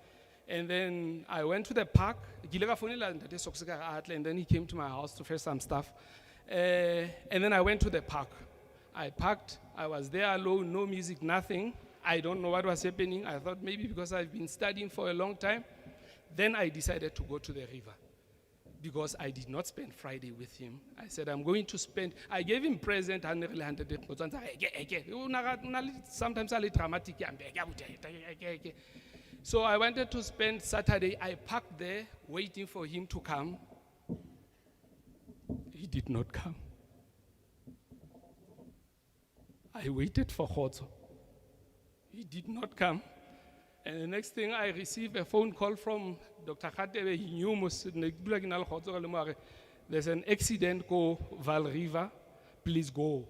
And then I went to the park. Ke ile ka founela ntate Socks ka re a tle, and then he came to my house to fetch some stuff. And then I went to the park. I parked. I was there alone, no music, nothing. I don't know what was happening. I thought maybe because I've been studying for a long time. Then I decided to go to the river because I did not spend Friday with him. I said, I'm going to spend, I gave him present, ha ne re le hantle teng, kgotsa ntse a re, eke, eke. O na ra-, o na le, sometimes a le dramatic, ya mpe, eke, abuti, eke, eke, eke. So I wanted to spend Saturday. I parked there waiting for him to come. He did not come. I waited for Khotso. He did not come. And the next thing I received a phone call from Dr. Khatebe. He knew mos, ne ke dula ke na le Khotso ka le mo a re, there's an accident ko Vaal River. Please go.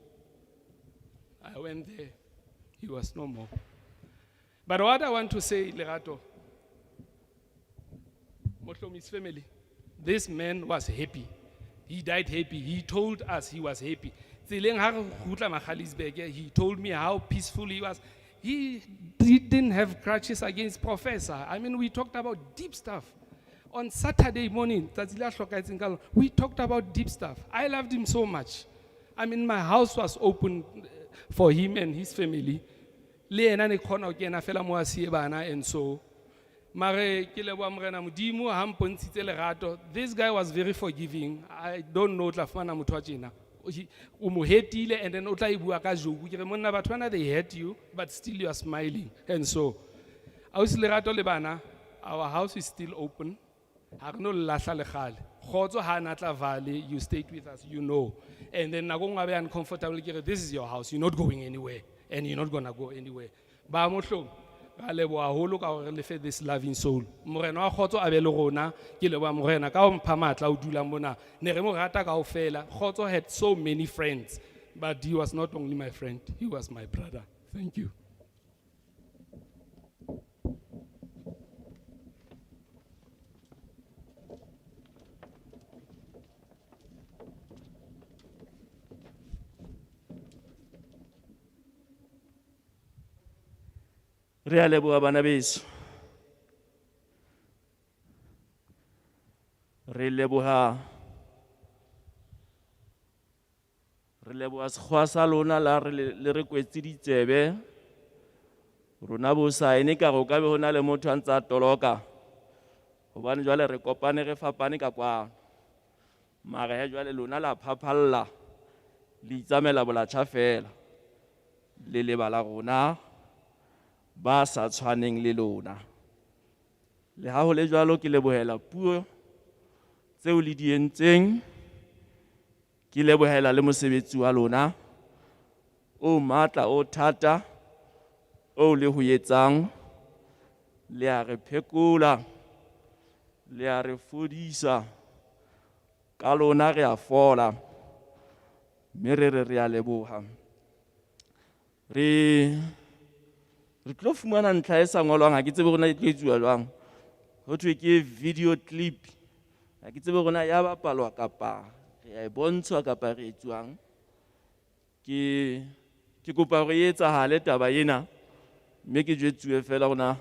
I went there. He was no more. But what I want to say, Lerato, Mohlomi's family, this man was happy. He died happy. He told us he was happy. Tseleng ha re kgutla Magaliesburg, he told me how peaceful he was. He didn't have crutches against professor. We talked about deep stuff. On Saturday morning, tsatsi la hlokahetseng ka lona, we talked about deep stuff. I loved him so much. My house was open for him and his family. Le yena ne kgona ho kena fela mo a siye bana and so. Mare ke leboha Morena Modimo ha mpontshitse lerato. This guy was very forgiving. I don't know tla fumana motho wa tjena. O mo hetile and then o tla e bua ka joke. Ke re monna batho bana they hurt you but still you are smiling. And so ausi Lerato le bana, our house is still open. Ha re no le lahla le kgale. Kgotso ha na tla vale, you stayed with us, you know. And then nako nngwe a be uncomfortable, ke re, this is your house, you're not going anywhere. And you're not going to go anywhere. Ba mohlong, ra leboha haholo ka hore re lefe this loving soul. Morena wa kgotso a be le rona, ke leboha morena ka ho mpha matla a ho dula mona. Ne re mo rata kaofela. Kgotso had so many friends, but he was not only my friend, he was my brother. Thank you. Re a leboha bana beso. Re leboha, re leboha sekgowa sa lona la re le re kwetse ditsebe. Rona bo saene ka re o ka be ho na le motho a ntsa toloka. Hobane jwale re kopane re fapane ka kwano. Mara he jwale lona la phaphalla, le itsamela bolatjha fela. Le lebala rona ba sa tshwaneng le lona. Le ha ho le jwalo ke lebohela puo tseo le di entseng, ke lebohela le mosebetsi wa lona o matla, o thata, o le ho etsang. Le a re phekola, le a re fodisa, ka lona re a fola, mme re re re a leboha. Re tlo fumana ntlha e sa ngolwang, ha ke tsebe hore na e tlo etsuwa jwang. Ho thwe ke video clip. Ha ke tsebe hore na ya bapalwa kapa re a e bontshwa kapa re etsuwang. Ke kopa hore e etsahale taba ena mme ke jwetsuwe fela hore na,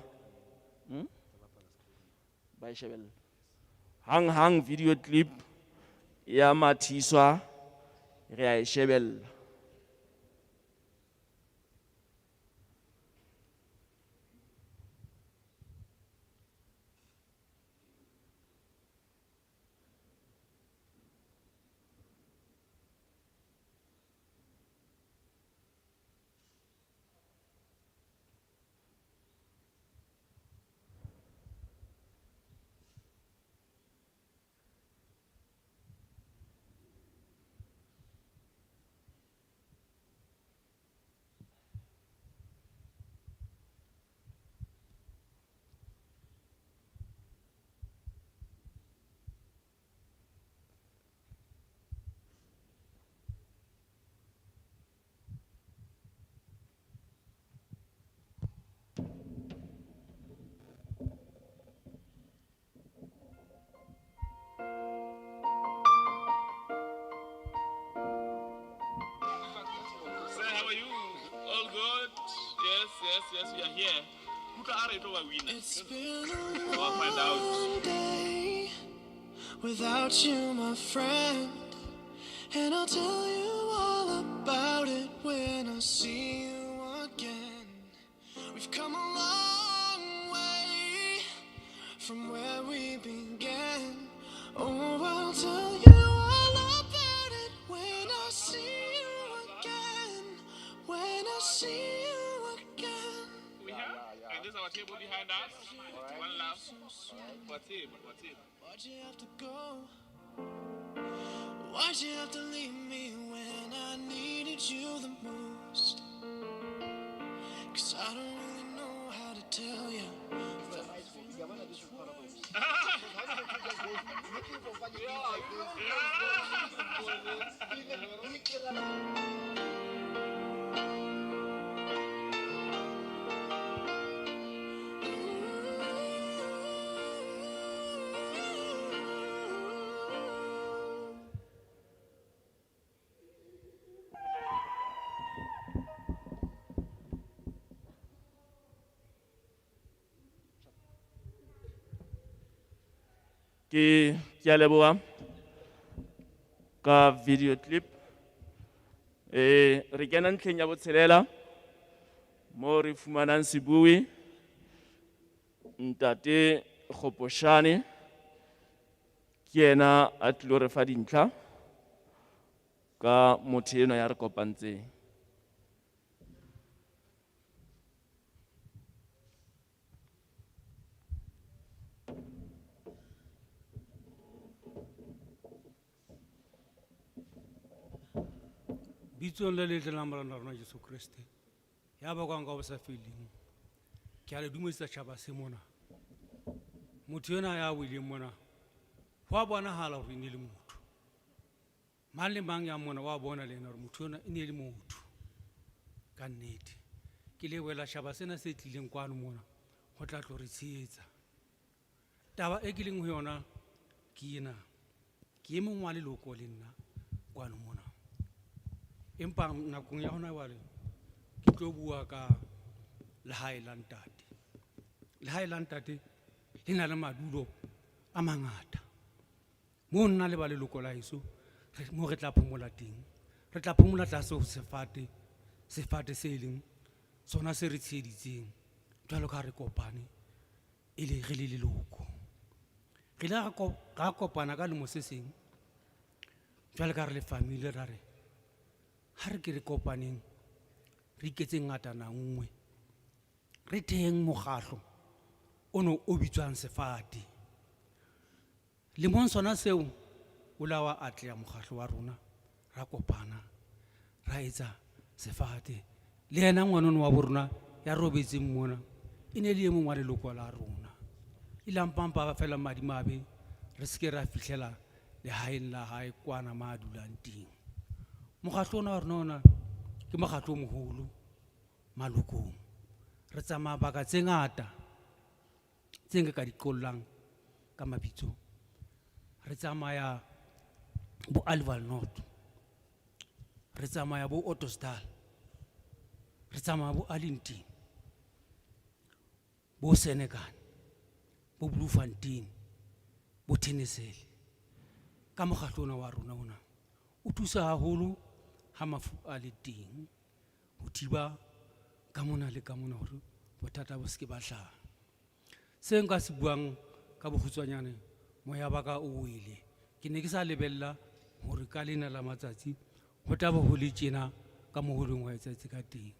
Ba e shebella. Hang hang video clip ya mathiswa re a e shebella. Sir, how are you? All good? Yes, yes, yes, we are here. Kuka are to win. It's been a We'll find out. long day without you, my friend. And I'll tell you all about it when I see you again. We've come a long way from where we began. Oh, I'll tell you all about it when I see you again. When I see you again. We here? And this is our table behind us. One love. What table? What table? Why'd you have to go? Why'd you have to leave me when I needed you the most? Because I don't really know how to tell you. Ke a leboha ka video clip. Re kena ntlheng ya botshelela mo re fumanang sebui Ntate Kgoposhane ke yena a tlilo re fa dintlha ka motho enwa ya re kopantseng. Bitsong le letle la Morena rona Jesu Kreste, ya bakwang ka ho sa feleng. Ke a le dumedisa tjhaba se mona. Motho enwa ya weleng mona, ho a bonahala hore e ne le motho. Mang le mang ya mona wa bona le yena hore motho enwa e ne le motho. Ka nnete. Ke lebohela tjhaba sena se tlileng kwano mona ho tla tlo re tshehetsa. Taba e ke leng ho yona ke ena. Ke e mong wa leloko le nna kwano mona. Empa nakong ya hona jwale ke tlo bua ka lehae la ntate. Lehae la ntate le na le madulo a mangata. Moo nna le ba leloko la heso, moo re tla phomola teng. Re tla phomola tlase ho sefate, sefate se leng sona se re tsheheditseng jwalo ka ha re kopane e le re le leloko. Re ile ra kopana ka lemo se seng jwalo ka ha re le family ra re ha re ke re kopaneng re iketseng ngatana nngwe, re theheng mokgahlo ono o bitswang sefate. Lemong sona seo o la wa atleha mokgahlo wa rona, ra kopana ra etsa sefate. Le yena ngwaneno wa bo rona ya robetseng mona e ne le e mong wa leloko la rona. E la mpampa ba fela madimabe re se ke ra fihlela lehaeng la hae kwana ma a dulang teng. Mokgahlo ona wa rona ona ke mokgahlo o moholo malokong. Re tsamaya baka tse ngata tse nka ka di qollang ka mabitso. Re Re tsamaya bo Aliwal North, re tsamaya bo Ottosdal, re tsamaya bo Arlington, bo Senekal, bo Bloemfontein, bo Theunissen. Ka mokgatlo ona wa rona ona o thusa haholo ha mafu a le teng ho thiba ka mona le ka mona hore bothata bo se ke ba hlaha. Se nka se buang ka bokgutshwanyane, moya wa ka o wele. Ke ne ke sa lebella hore ka lena la matsatsi ho tla be ho le tjena ka moo ho leng ho etsahetse ka teng.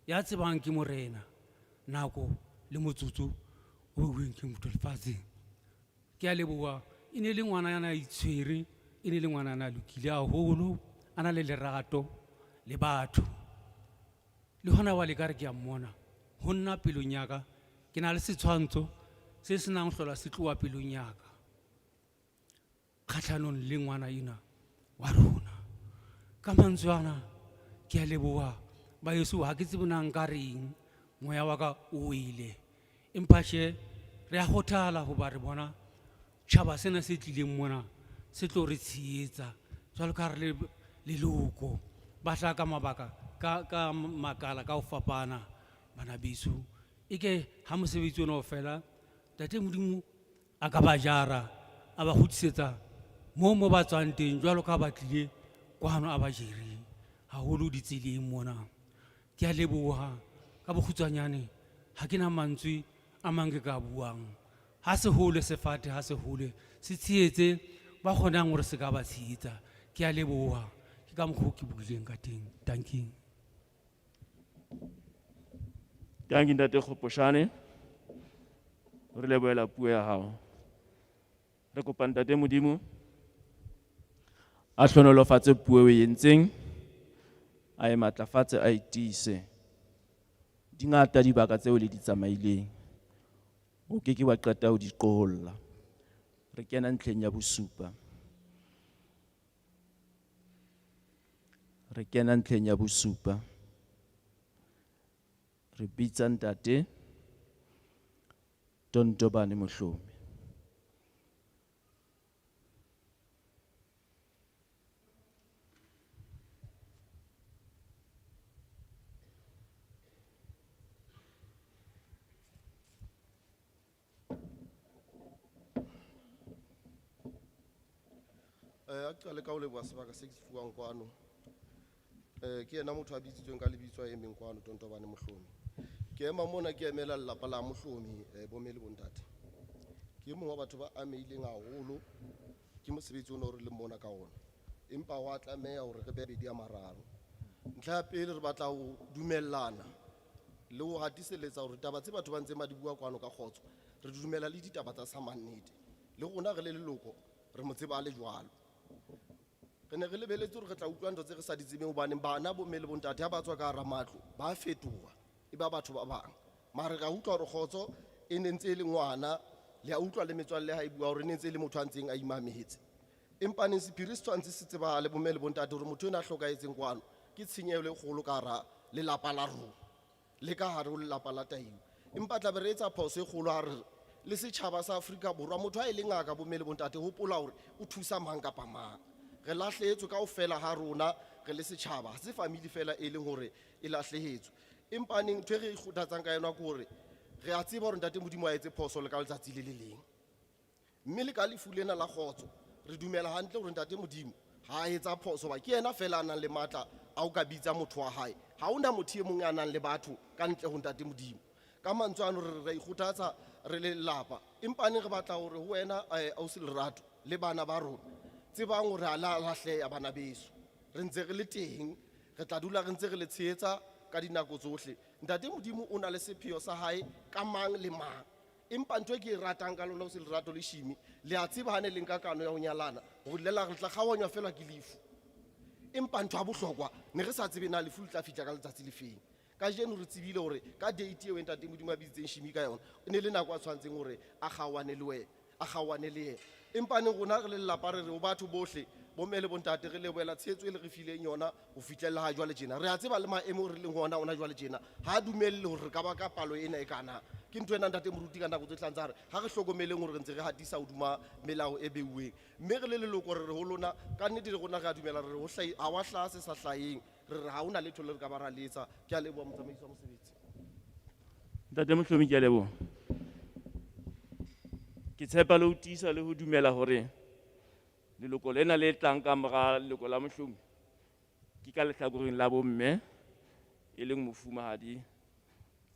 Ya tsebang ke morena nako le motsotso o beuweng ke motho lefatsheng. Ke a leboha, e ne le ngwana ya na itshwere, e ne le ngwana ya na lokile haholo, a na le lerato le batho. Le hona jwale ekare ke a mmona, ho nna pelong ya ka, ke na le setshwantsho se senang ho hlola se tloha pelong ya ka. Kgahlanong le ngwana enwa wa rona. Ka mantswe ana, ke a leboha ba heso, ha ke tsebe na nka reng, moya wa ka o wele. Empa tjhe, re a kgothala hoba re bona tjhaba sena se tlileng mona se tlo re tshehetsa jwalo ka ha re le leloko. Ba hlaha ka mabaka ka makala ka ho fapana bana beso. Eke ha mosebetsi ona o fela, Ntate Modimo a ka ba jara, a ba kgutlisetsa moo ba tswang teng jwalo ka ha ba tlile kwano a ba jere haholo ditseleng mona. Ke a leboha ka bokgutshwanyane, ha ke na mantswe a mang ke ka buang. Ha se hole sefate, ha se hole se tshehetse ba kgonang hore se ka ba tshehetsa. Ke a leboha, ke ka mokgwa o ke buileng ka teng. Dankie. Dankie ntate Kgoposhane. Re lebohela puo ya hao. Re kopa ntate Modimo a hlohonolofatse puo e entseng, a e matlafatse, a e tiise. Di ngata dibaka tseo le di tsamaileng. O ke ke wa qeta ho di qolla. Re kena ntlheng ya bosupa. Re kena ntlheng ya bosupa. Re bitsa ntate Tontobane Mohlomi. A qale ka ho leboha sebaka se ke se fuwang kwano. Ke yena motho a bitsitsweng ka lebitso a emeng kwano Tontobane Mohlomi. Ke ema mona ke emela lelapa la Mohlomi, bomme le bontate. Ke e mong wa batho ba amehileng haholo ke mosebetsi ona o re leng mona ka ona. Empa wa tlameha hore re be bedi a mararo. Ntlha ya pele re batla ho dumellana le ho hatiselletsa hore taba tse batho ba ntseng ba di bua kwano ka kgotso, re dumela le ditaba tsa samannete. Le rona re le leloko re mo tseba a le jwalo. Re ne re lebeletse hore re tla utlwa ntho tse re sa di tsebeng hobane bana bomme le bontate ha ba tswa ka hara matlo ba fetoha e ba batho ba bang. Mare ra utlwa hore kgotso e ne ntse e le ngwana, le a utlwa le metswalle ha e bua hore e ne ntse e le motho a ntseng a imametse. Empa neng sephiri se tshwantse se tsebahale bomme le bontate hore motho enwa a hlokahetseng kwano ke tshenyehelo e kgolo ka hara lelapa la rona le ka hare ho lelapa la Tahiwa. Empa tla be re etsa phoso e kgolo ha re re le setjhaba sa Afrika Borwa motho ha e le ngaka bomme le bontate hopola hore o thusa mang kapa mang. Re lahlehetswe kaofela ha rona re le setjhaba, ha se family fela e leng hore e lahlehetswe. Empa neng ntho e re ikgothatsang ka yona ke hore re a tseba hore ntate Modimo ha etse phoso le ka letsatsi le le leng. Mme le ka lefu lena la kgotso re dumela hantle hore ntate Modimo ha a etsa phoso hoba ke yena fela a nang le matla a ho ka bitsa motho wa hae. Ha hona motho e mong ya nang le batho ka ntle ho ntate Modimo. Ka mantswe ano re re ikgothatsa re le lelapa. Empa neng re batla hore ho wena ausi Lerato le bana ba rona tsebang hore ha la lahleha bana beso. Re ntse re le teng, re tla dula re ntse re le tshehetsa ka dinako tsohle. Ntate Modimo o na le sepheo sa hae ka mang le mang. Empa ntho e ke e ratang ka lona ausi Lerato le Shimi, le a tseba ha ne le nka kano ya ho nyalana hore le la re tla kgaohanywa fela ke lefu. Empa ntho ya bohlokwa ne re sa tsebe na lefu le tla fihla ka letsatsi le feng. Kajeno re tsebile hore ka date eo ntate Modimo a bitsitseng Shimi ka yona, e ne le nako a tshwantseng hore a kgaohane le wena, a kgaohane le yena. Empa neng rona re le lelapa re re ho batho bohle, bomme le bontate, re lebohela tshehetso e le re fileng yona ho fihlella ha jwale tjena. Re a tseba le maemo re leng ho ona hona jwale tjena, ha dumelle hore re ka ba ka palo ena e kana. Ke ntho ena ntate moruti ka nako tse tlang tsa re ha re hlokomeleng hore re ntse re hatisa hodima melao e beuweng. Mme re le leloko re re ho lona ka nnete le rona re a dumela re re ho ha wa hlaha se sa hlaheng. Re re ha hona letho le re ka ba ra le etsa. Ke a leboha motsamaisi wa mosebetsi. Ntate Mohlomi, ke a leboha. Ke tshepa le ho tiisa le ho dumela hore leloko lena le tlang ka mora leloko la Mohlomi ke ka lehlakoreng la bomme e leng mofumahadi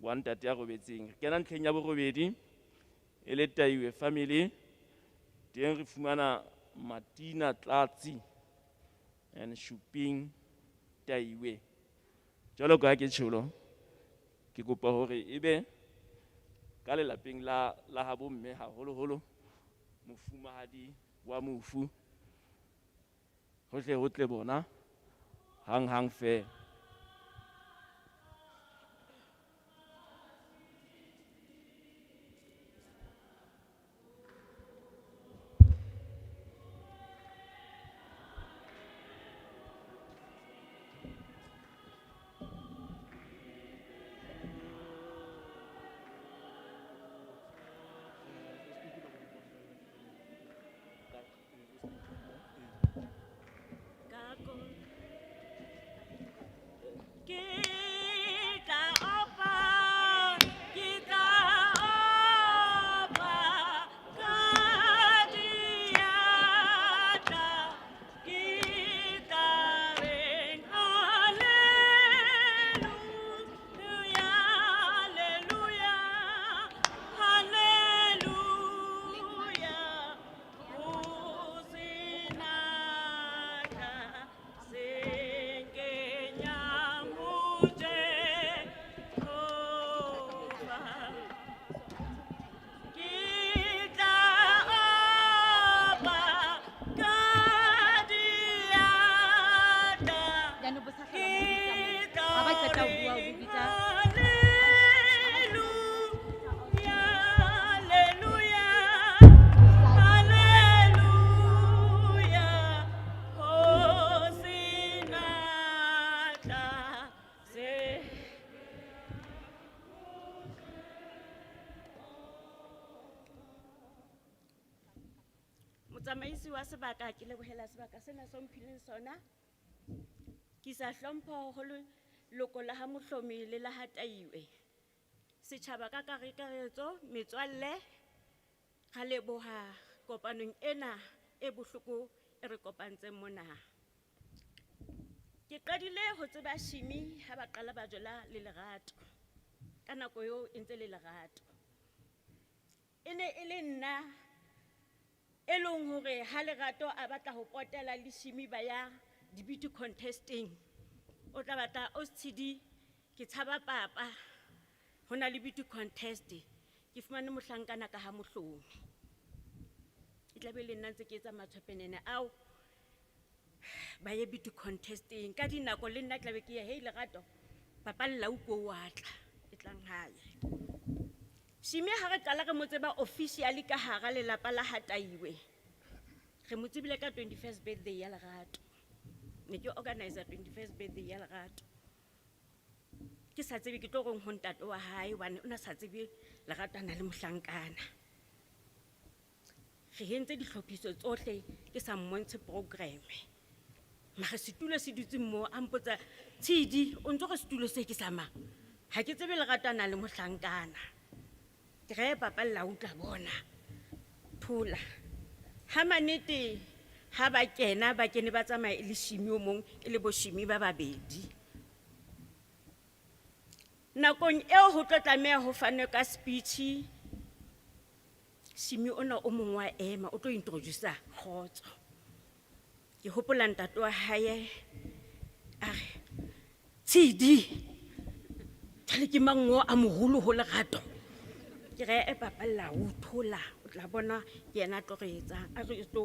wa ntate ya robetseng. Re kena ntlheng ya borobedi e le Taiwe family, teng re fumana Martina Tlatsi and Shuping Taiwe. Jwalo ka ha ke tjholo, ke kopa hore ebe ka lelapeng la habo mme haholoholo mofumahadi wa mofu ho tle ho tle bona hang hang feela. Motsamaisi wa sebaka, ke lebohela sebaka sena se o mphileng sona. Ke isa hlompho ho leloko la ha Mohlomi le la ha Taiwe. Setjhaba ka kakaretso, metswalle, ra leboha kopanong ena e bohloko e re kopantseng mona. Ke qadile ho tseba Shimi ha ba qala ba jola le Lerato. Ka nako eo e ntse le Lerato. E ne e le nna e leng hore ha Lerato a batla ho potela le Shimi ba ya di-beauty contesting, o tla batla OCD, ke tshaba papa, ho na le beauty contest, ke fumane mohlankana ka ha Mohlomi. E tla be le nna ntse ke etsa matshwepenene ao, ba ye beauty contesting. Ka dinako le nna tla be ke ya, hey Lerato, papa Llau ko wa tla, e tlang hae. Shimi ha re qala re mo tseba officially ka hara lelapa la ha Taiwe. Re mo tsebile ka 21st birthday ya Lerato. Ne ke organizer 21st birthday ya Lerato. Ke sa tsebe ke tlo reng ho ntate wa hae hobane o na sa tsebe Lerato a na le mohlankana. Re entse dihlophiso tsohle ke sa mmontshe program. Mara setulo se dutse moo a mpotsa, Tshidi, o ntso re setulo se ke sa mang? Ha ke tsebe Lerato a na le mohlankana. Ke re papa Llau o tla bona. Thola. Ha manete ha ba kena, ba kene ba tsamaya e le Shimi o mong, e le bo Shimi ba babedi. Nakong eo ho tlo tlameha ho fanwe ka speech, Shimi ona o mong wa ema, o tlo introduce-a kgotso. Ke hopola ntate wa hae a re, Tshidi, jwale ke mang o a moholo ho Lerato? Ke re, e papa Llau, thola, o tla bona ke yena a tlo re etsang, a tlo, tlo,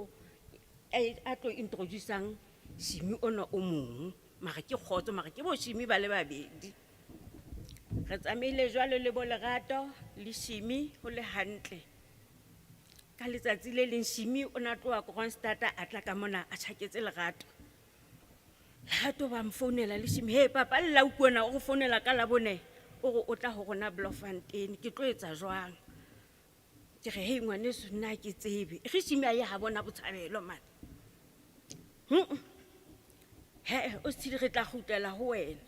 a tlo introduce-ang Shimi ona o mong. Mara ke kgotso, mara ke bo Shimi ba le babedi. Re tsamaile jwalo le bo Lerato le Shimi ho le hantle. Ka letsatsi le leng Shimi o na tloha Kroonstad a tla ka mona a tjhaketse Lerato. Lerato ba mfounela le Shimi, hey papa Llau ke ona o re founela ka Labone. O re o tla ho rona Bloemfontein, ke tlo etsa jwang? Ke re, hei ngwaneso, nna ha ke tsebe. E re Shimi a ye ha bona Botshabelo mane. He, o Tshidi re tla kgutlela ho wena.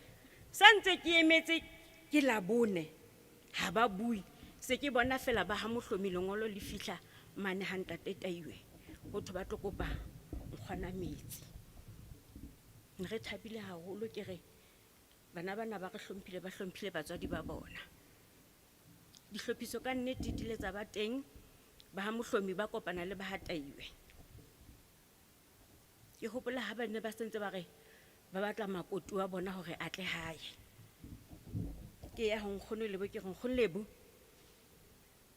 Sa ntse ke emetse ke Labone, ha ba bue. Se ke bona fela ba ha Mohlomi lengolo le fihla mane ha ntate Taiwe. Ho thwe ba tlo kopa nkgwana metsi. Ne re thabile haholo ke re bana bana ba re hlomphile, ba hlomphile batswadi ba bona. Dihlophiso ka nnete di ile tsa ba teng, ba ha Mohlomi ba kopana le ba ha Taiwe. Ke hopola ha ba ne ba sentse ba re ba batla makoti wa bona hore a tle hae. Ke ya ho nkgono Lebo, ke re nkgono Lebo,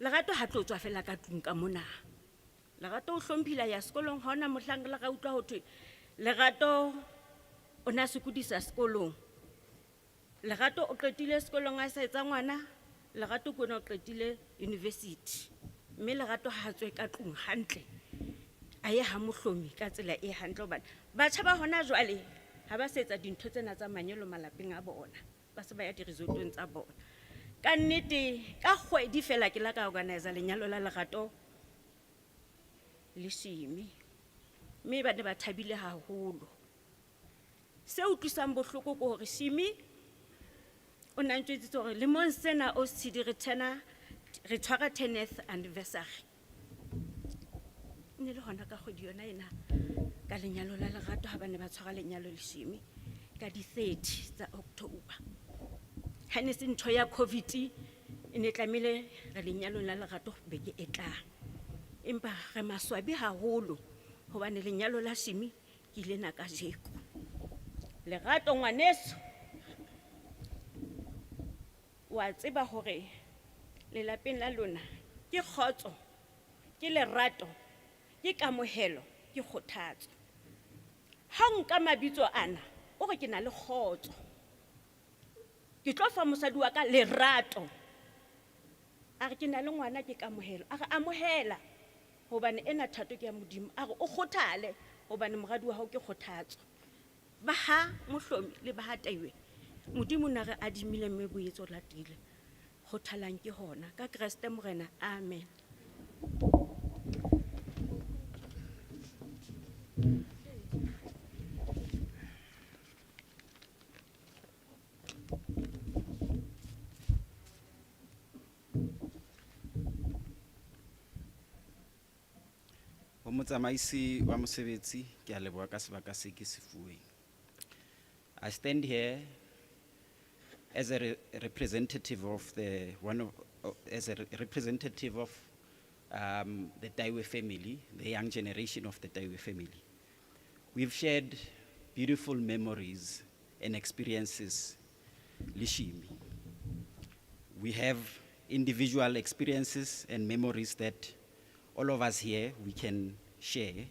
Lerato ha tlo tswa fela ka tlung ka mona. Lerato o hlomphile a ya sekolong, ha hona mohlang re la ra utlwa ho thwe Lerato o na sokodisa sekolong. Lerato o qetile sekolong a sa etsa ngwana, Lerato ke ona o qetile university. Mme Lerato ha tswe ka tlung hantle, a ye ha Mohlomi ka tsela e hantle hobane batjha ba hona jwale ha ba sa etsa dintho tsena tsa manyalo malapeng a bona, ba se ba ya di-resortong tsa bona. Ka nnete, ka kgwedi fela ke la ka organize lenyalo la Lerato le Shimi. Mme ba ne ba thabile haholo. Se utlwisang bohloko ke hore Shimi o na ntjwetsitse hore lemong sena o Tshidi re thena, re tshwara 10th anniversary. Ne le hona ka kgwedi yona ena ka lenyalo la Lerato ha ba ne ba tshwara lenyalo le Shimi ka di 30 tsa October. Ha ne se ntho ya COVID e ne tlamehile re lenyalong la Lerato beke e tlang. Empa re maswabi haholo hobane lenyalo la Shimi ke ile na kajeko. Lerato ngwaneso, wa tseba hore lelapeng la lona ke kgotso, ke lerato, ke kamohelo, ke kgothatso. Ha o nka mabitso ana, o re ke na le kgotso. Ke tlo fa mosadi wa ka lerato. A re ke na le ngwana ke kamohelo. A re amohela hobane ena thato ke ya Modimo. A re o kgothale hobane moradi wa hao ke kgothatso. Ba ha Mohlomi le ba ha Taiwe, Modimo o na re adimile mme boetse o latile. Kgothalang ke hona. Ka Kreste Morena, amen. Ho motsamaisi wa mosebetsi, ke a leboha ka sebaka se ke se fuweng. I stand here as a representative of the one of as a representative of the Taiwe family, the young generation of the Taiwe family. We've shared beautiful memories and experiences, le Shimi. We have individual experiences and memories that all of us here we can share,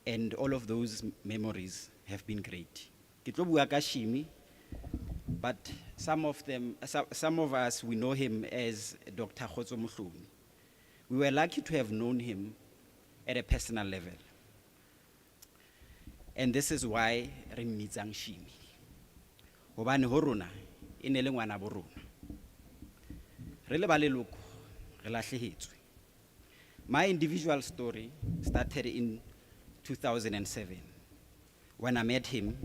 and all of those memories have been great. Ke tlo bua ka Shimi, but some of them, some of us, we know him as Dr. Khotso Mohlomi. We were lucky to have known him at a personal level. And this is why re mmitsang Shimi. Hobane ho rona, e ne le ngwana bo rona. Re le ba leloko, re lahlehetswe. My individual story started in 2007. When I met him,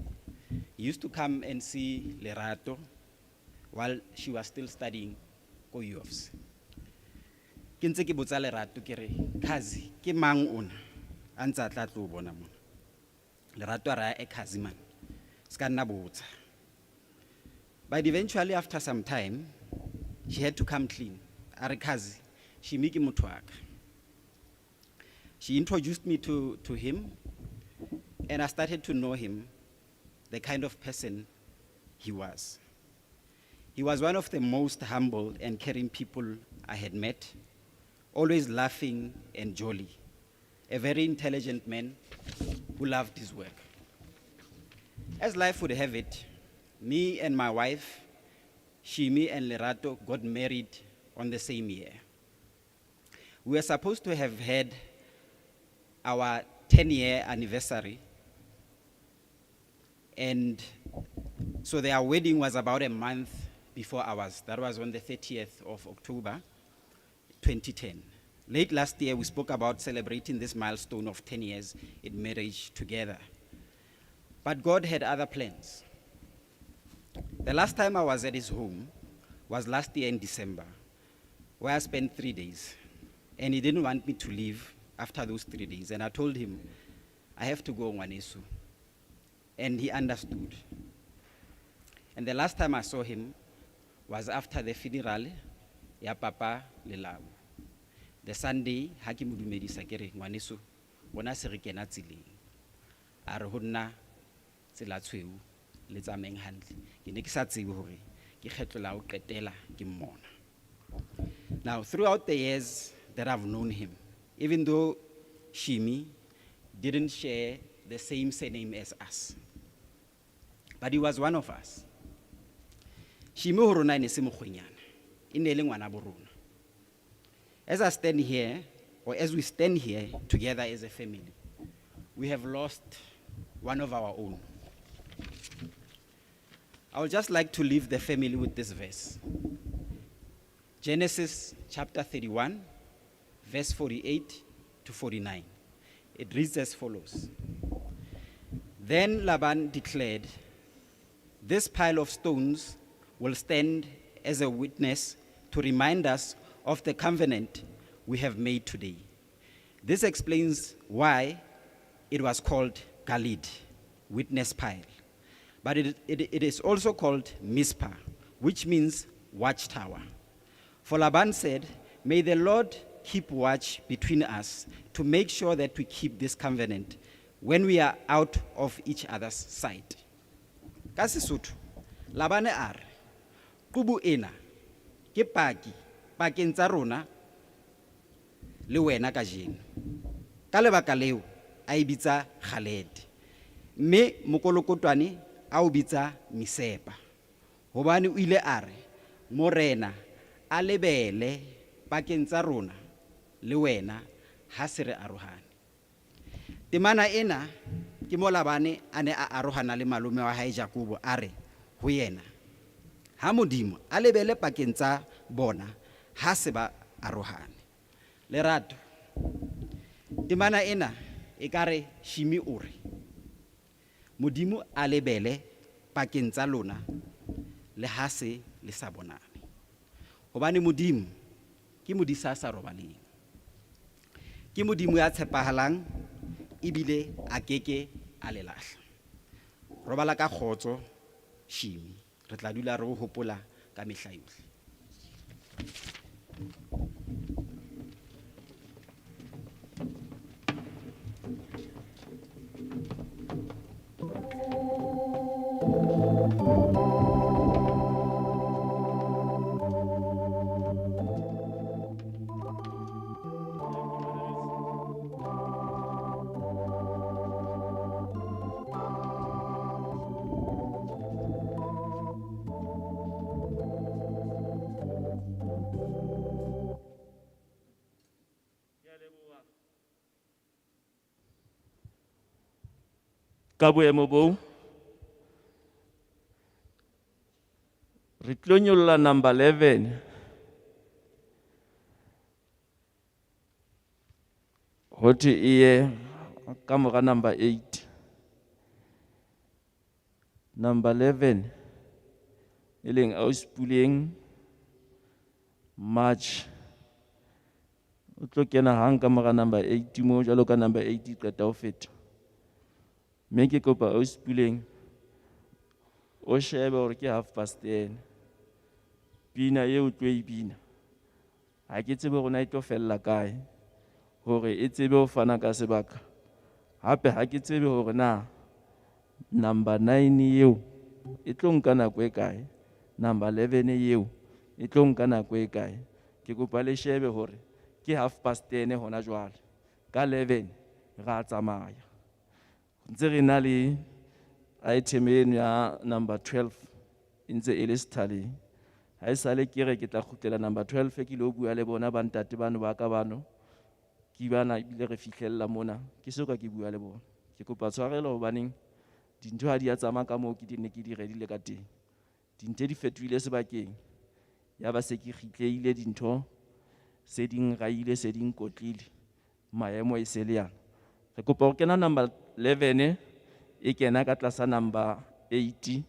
he used to come and see Lerato while she was still studying ko U of C. Ke ntse ke botsa Lerato ke re, Khazi, ke mang ona? A ntse a tla tlo bona mona. Lerato a re, Khazi man, se ka nna botsa. But eventually after some time, she had to come clean. A re, Khazi, Shimi ke motho wa ka. She introduced me to him, and I started to know him, the kind of person he was. He was one of the most humble and caring people I had met, always laughing and jolly, a very intelligent man who loved his work. As life would have it, me and my wife, Shimi and Lerato, got married on the same year. We were supposed to have had our 10-year anniversary, and so their wedding was about a month before ours. That was on the 30th of October, 2010. Late last year, we spoke about celebrating this milestone of 10 years in marriage together. But God had other plans. The last time I was at his home was last year in December, where I spent 3 days. And he didn't want me to leave after those 3 days. And I told him, I have to go, Ngwaneso. And he understood. And the last time I saw him was after the funeral ya Papa Lelau. The Sunday, ha ke mo dumedisa ke re, Ngwaneso, bona se re kena tseleng. A re ho nna, tsela tshweu, le tsamayeng hantle. Ke ne ke sa tsebe hore ke kgetlo la ho qetela ke mmona. Now, throughout the years that I've known him, even though Shimi didn't share the same surname as us, but he was one of us. Shimi ho rona e ne se mokgwenyana, e ne e le ngwana bo rona. As I stand here, or as we stand here together as a family, we have lost one of our own. I would just like to leave the family with this verse. Genesis chapter 31, verse 48 to 49. It reads as follows. Then Laban declared, This pile of stones will stand as a witness to remind us of the covenant we have made today. This explains why it was called Galeed, witness pile. But it is also called Mizpah, which means watchtower. For Laban said, May the Lord keep watch between us to make sure that we keep this covenant when we are out of each other's sight. Ka Sesotho, Labane a re, Qubu ena ke paki pakeng tsa rona le wena kajeno. Ka lebaka leo, a e bitsa Galed. Mme mokolokotwane a o bitsa Misepa. Hobane o ile a re, Morena a lebele pakeng tsa rona le wena ha se re arohane. Temana ena ke mo Labane a ne a arohana le malome wa hae Jakobo a re ho yena, ha Modimo a lebele pakeng tsa bona ha se ba arohane. Lerato, temana ena e ka re Shimi o re, Modimo a lebele pakeng tsa lona le ha se le sa bonane. Hobane Modimo ke modisa a sa robaleng. Ke Modimo ya tshepahalang ebile a keke a le lahla. Robala ka kgotso, Shimi. Re tla dula re o hopola ka mehla yohle. Ka boemo boo, re tlo nyolla number 11. Ho thwe e ye ka mora number 8. Number 11 e leng Ausi Puleng March. O tlo kena hang ka mora number 8 mo, jwalo ka number 8 e qeta ho feta. Mme ke kopa Ausi Puleng o shebe hore ke half past ten. Pina eo o tlo e bina, ha ke tsebe hore na e tlo fella kae, hore e tsebe ho fana ka sebaka. Hape ha ke tsebe hore na number 9 eo e tlo nka nako e kae, number 11 eo e tlo nka nako e kae. Ke kopa le shebe hore ke half past ten hona jwale, ka 11 ra tsamaya. Ntse re na le item eno ya number 12 e ntse e le sethaleng. Ha e sale ke re ke tla kgutlela number 12 ke lo bua le bona ba ntate bano ba ka bano. Ke bana ebile re fihlella mona, ke soka ke bua le bona. Ke kopa tshwarelo hobaneng dintho ha di a tsamaya ka moo ke di ne ke di redile ka teng. Dintho di fetohile sebakeng. Ya ba se ke kgitlehile dintho se di nraile se di nkotlile. Maemo e se le yana. Re kopa ho kena number 11 e kena ka tlasa number 8.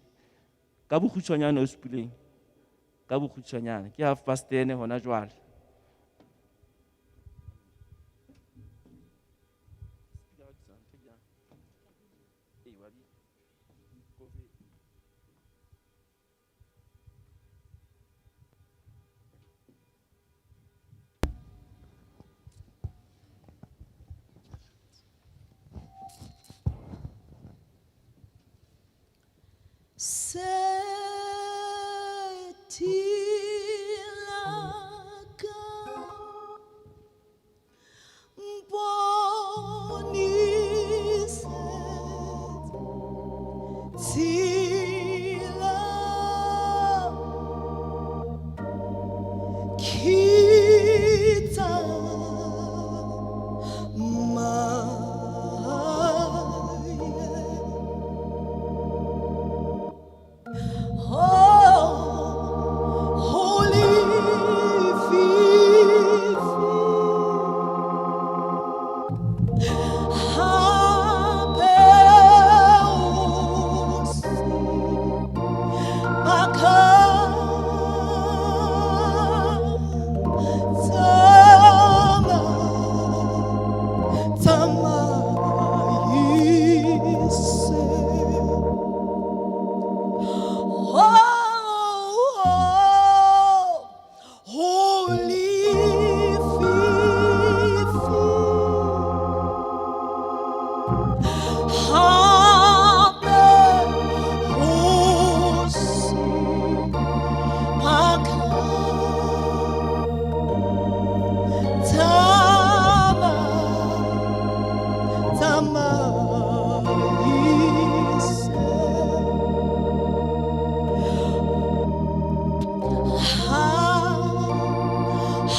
Ka bokgutshwanyane o supileng. Ka bokgutshwanyane ke 10:30 hona jwale. Selaka mponise tsela kitsa maye. Oh, holy Oh, holy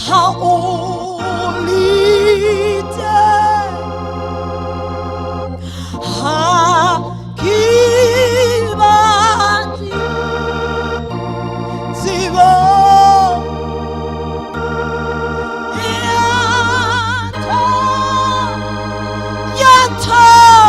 How only day ha ke batle tsebo ya tho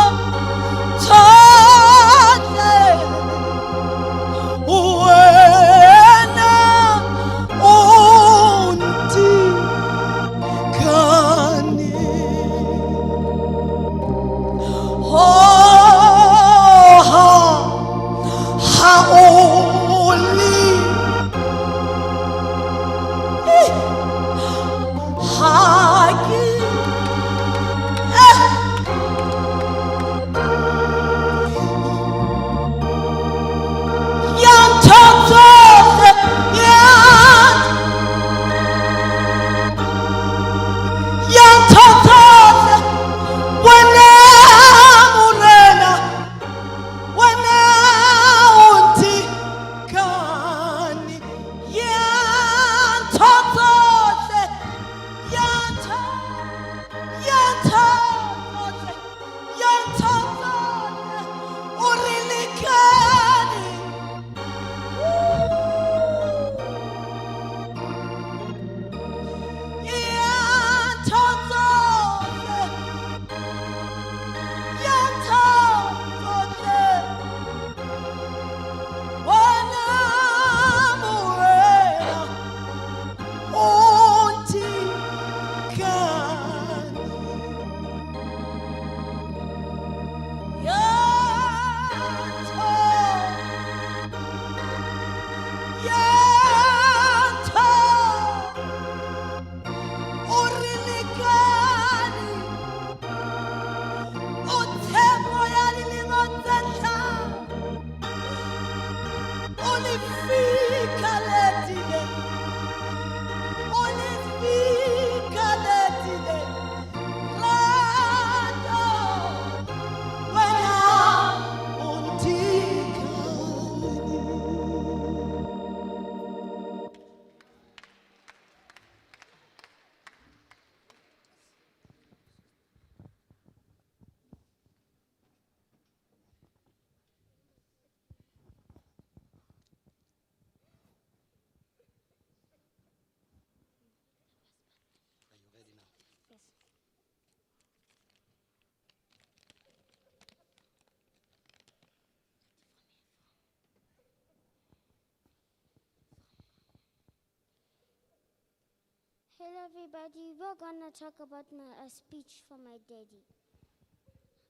Hello, everybody. We're gonna talk about my a speech for my daddy.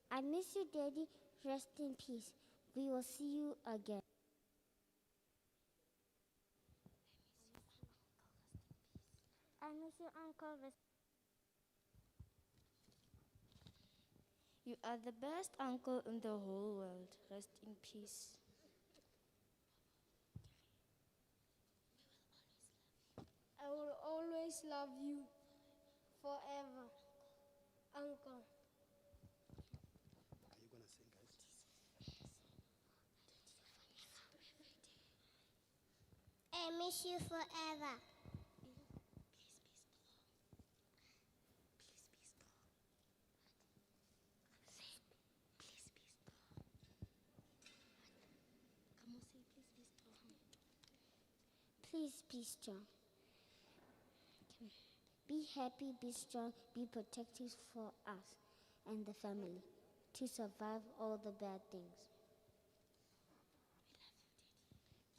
I miss you, Daddy. Rest in peace. We will see you again. I miss you, Uncle. Rest. You are the best uncle in the whole world. Rest in peace. I will always love you forever, Uncle. Are you gonna sing, guys? I miss you forever. Please be strong. Be happy, be strong, be protective for us and the family to survive all the bad things.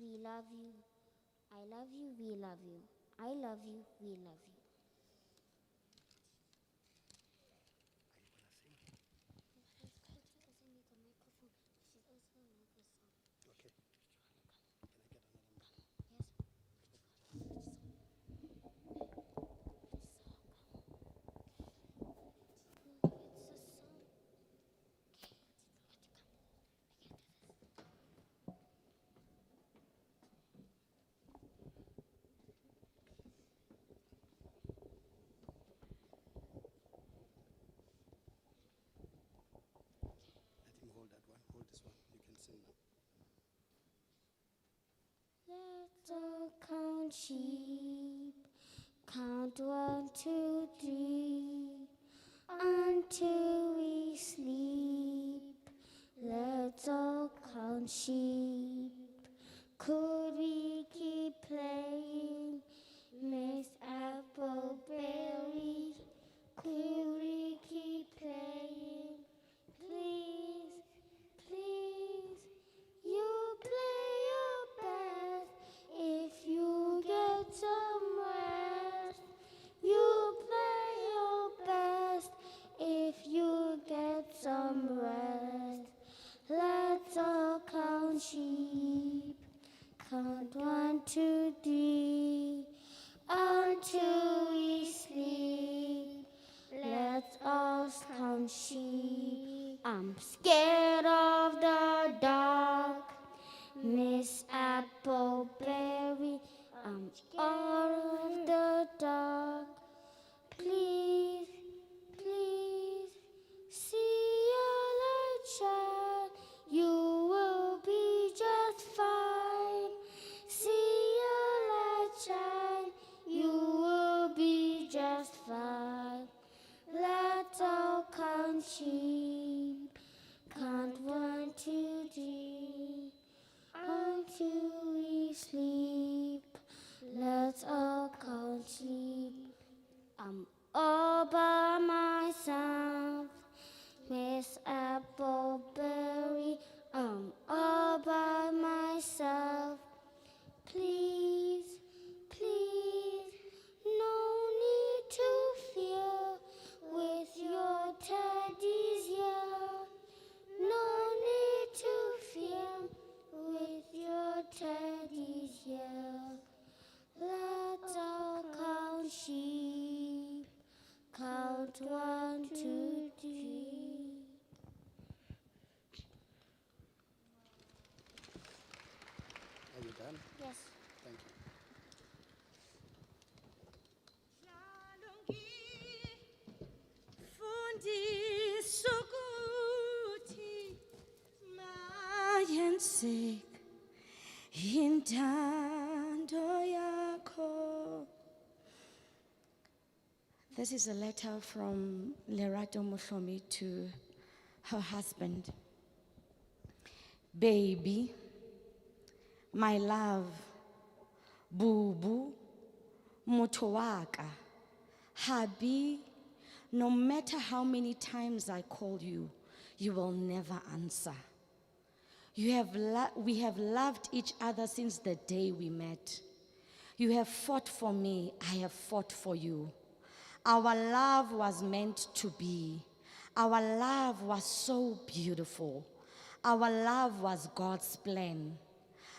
We love you. I love you, we love you. I love you, we love you. Okay. Can I get another mic? Let him hold that one. Hold this one. You can sing now. Let's all count sheep. Count 1, 2, 3 until we sleep. Let's all count sheep. Could we keep playing, Miss Appleberry? Could we keep playing? Please, please, you play your best if you get some rest. You play your best if you get some rest. Let's all count sheep. Count 1, 2, 3 until we sleep. Let's all count sheep. I'm scared of the dark, Miss Appleberry. I'm out of the dark. Please, please, see your light shine. You will be just fine. See your light shine. You will be just fine. Let's all count sheep. Count 1, 2, 3 until we sleep. Let's all count sheep. I'm all by myself, Miss Appleberry. I'm all by myself. Please, please, no need to fear with your teddies here. No need to fear with your teddies here. Let's all count sheep. Count 1, 2, 3. Are you done? Yes. Thank you. Fundisa ukuthi mayenzeke intando yakho. This is a letter from Lerato Mohlomi to her husband. Baby, my love, boo boo, motho wa ka, hubby, no matter how many times I call you, you will never answer. We have loved each other since the day we met. You have fought for me, I have fought for you. Our love was meant to be. Our love was so beautiful. Our love was God's plan.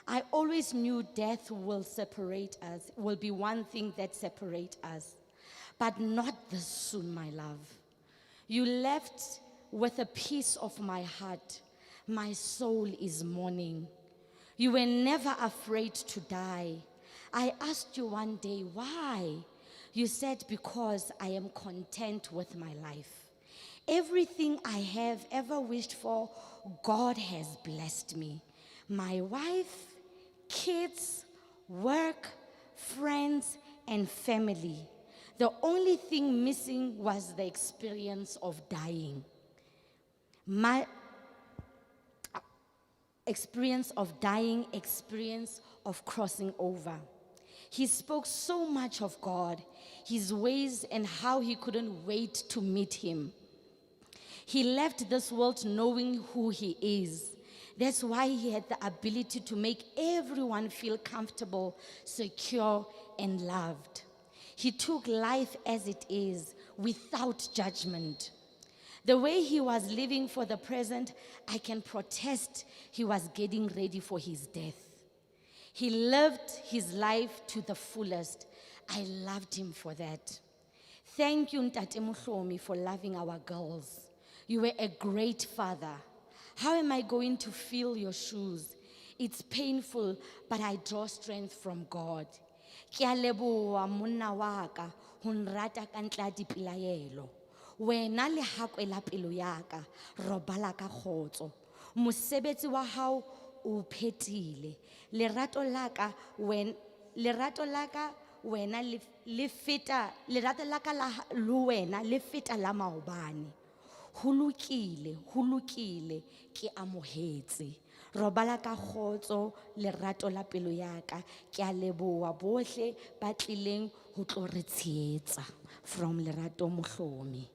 I always knew death will separate us, will be one thing that separates us, but not this soon, my love. You left with a piece of my heart. My soul is mourning. You were never afraid to die. I asked you one day, why? You said, because I am content with my life. Everything I have ever wished for, God has blessed me. My wife, kids, work, friends, and family. The only thing missing was the experience of dying. My experience of dying, experience of crossing over. He spoke so much of God, his ways, and how he couldn't wait to meet him. He left this world knowing who he is. That's why he had the ability to make everyone feel comfortable, secure, and loved. He took life as it is, without judgment. The way he was living for the present, I can protest he was getting ready for his death. He lived his life to the fullest. I loved him for that. Thank you, Ntate Mohlomi, for loving our girls. You were a great father. How am I going to fill your shoes? It's painful, but I draw strength from God. Ke a leboha monna wa ka ho nrata ka ntle ha dipelaelo. Wena lehakwe la pelo ya ka, robala ka kgotso. Mosebetsi wa hao o phethile. Lerato la ka wen, lerato la ka wena le, le feta, lerato la ka la ha, le wena le feta la maobane. Ho lokile, ho lokile, ke amohetse. Robala ka kgotso, lerato la pelo ya ka. Ke a leboha bohle ba tlileng ho tlo re tshehetsa. From Lerato Mohlomi.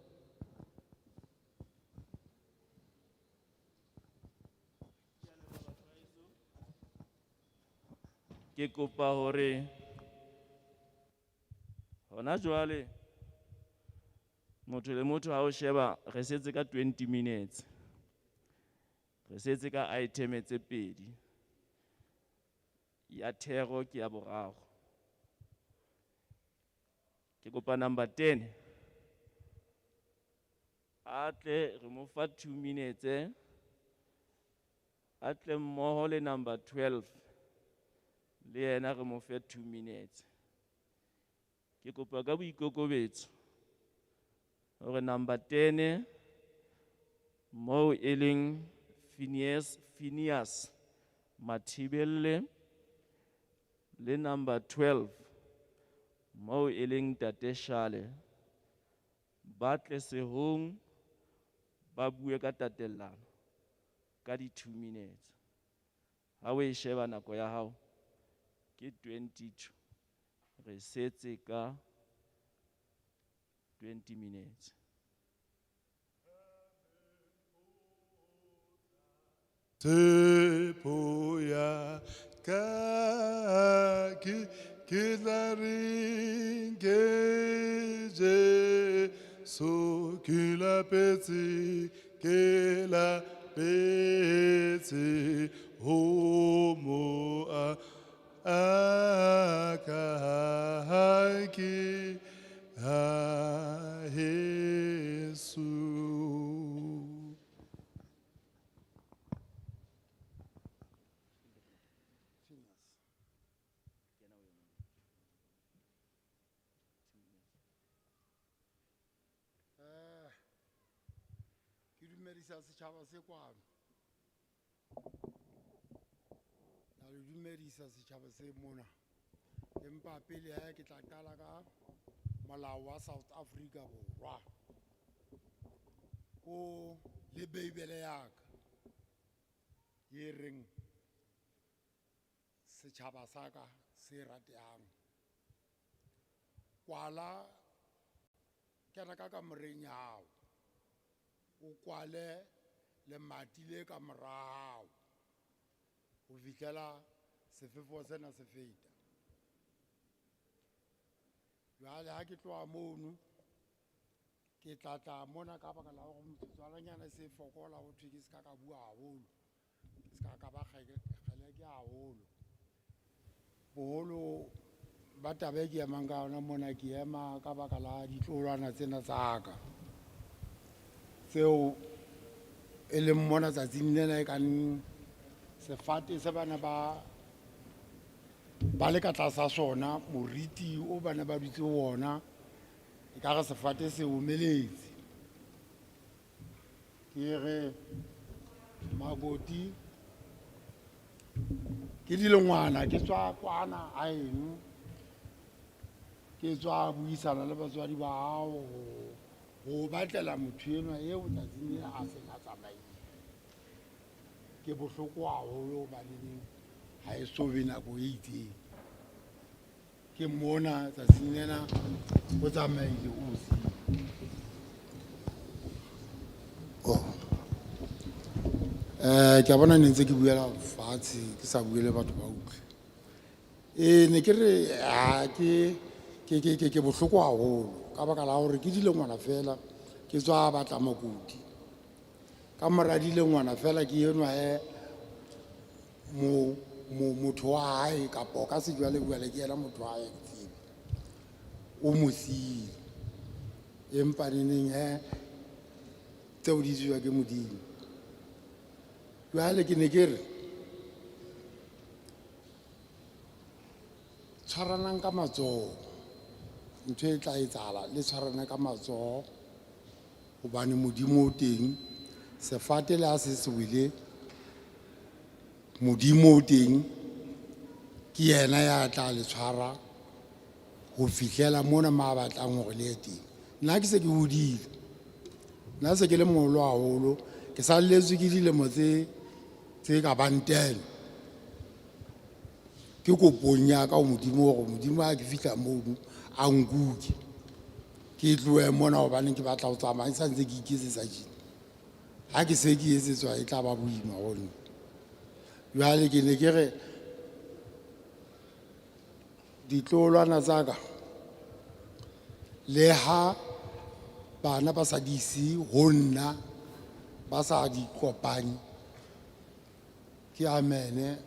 Ke kopa hore hona jwale motho le motho ha o sheba re setse ka 20 minutes. Re setse ka item tse pedi. Ya thero ke ya boraro. Ke kopa number 10. A tle re mo fa 2 minutes. A tle mmoho le number 12. Le yena re mo fe 2 minutes. Ke kopa ka boikokobetso hore number 10 moo e leng Phineas Mathibelle le number 12 moo e leng Ntate Shale ba tle sehong ba bue ka tatellano ka di 2 minutes. Ha o e sheba nako ya hao ke 22, re setse ka 20 minutes. Tshepo ya ka ke tla reng ke Jesu, ke lapetse, ke lapetse ho mo a ka ke ha heso. Ke dumedisa setjhaba se kwano. Na le dumedisa setjhaba se mona. Empa pele ha ke tla qala ka molao wa South Africa Borwa. O le Bibele ya ka. E reng setjhaba sa ka se ratehang. Kwala kena ka kamoreng ya hao. O kwale lemati le ka mora hao ho fihlela sefefo sena se feta. Jwale ha ke tloha mono ke tla tla mona ka baka la hore metsotswananyana e se fokola ho thwe ke se ka ka bua haholo, ke se ka ka ba kgeleke haholo. Boholo ba taba e ke emang ka yona mona, ke ema ka baka la ditloholwana tsena tsa ka tseo e leng mona tsatsing lena e kang sefate se bana ba ba le ka tlasa sona, moriti o bana ba dutse ho ona, e ka re sefate se omeletse. Ke re makoti ke dilengwana ke tswa kwana a eno, ke tswa buisana le batswadi ba hao ho batlela motho enwa eo tsatsing lena a seng a tsamaile. Ke bohloko haholo hobaneneng ha e so be nako e itseng. Ke mona tsatsing lena o tsamaile o siile. Oh. Ke a bona ne ntse ke buela fatshe, ke sa bue le batho ba utlwe. Ne ke re ha ke bohloko haholo ka baka la hore ke dilengwana fela ke tswa batla makoti. Ka mora dilengwana fela ke enwa motho wa hae kapa ka sejwalejwale ke yena motho wa hae, ke tsebe. O mo siile. Empa neneng tseo di tsejwa ke Modimo. Jwale ke ne ke re tshwaranang ka matsoho, ntho e tla etsahala le tshwarane ka matsoho hobane Modimo o teng. Sefate le ha se se wele, Modimo o teng, ke yena ya tla le tshwara ho fihlela mona ma batlang hore le ye teng. Nna ke se ke hodile, nna se ke le moholo haholo, ke salletswe ke dilemo tse ka bang 10. Ke kopong ya ka ho Modimo hore Modimo ha ke fihla mono a nkuke, ke tlohe mona hobane ke batla ho tsamaya ke sa ntse ke iketsetsa tjena. Ha ke se ke etsetswa e tla ba boima ho nna. Jwale ke ne ke re ditloholwana tsa ka le ha bana ba sa di ise ho nna, ba sa di kopanye, ke amene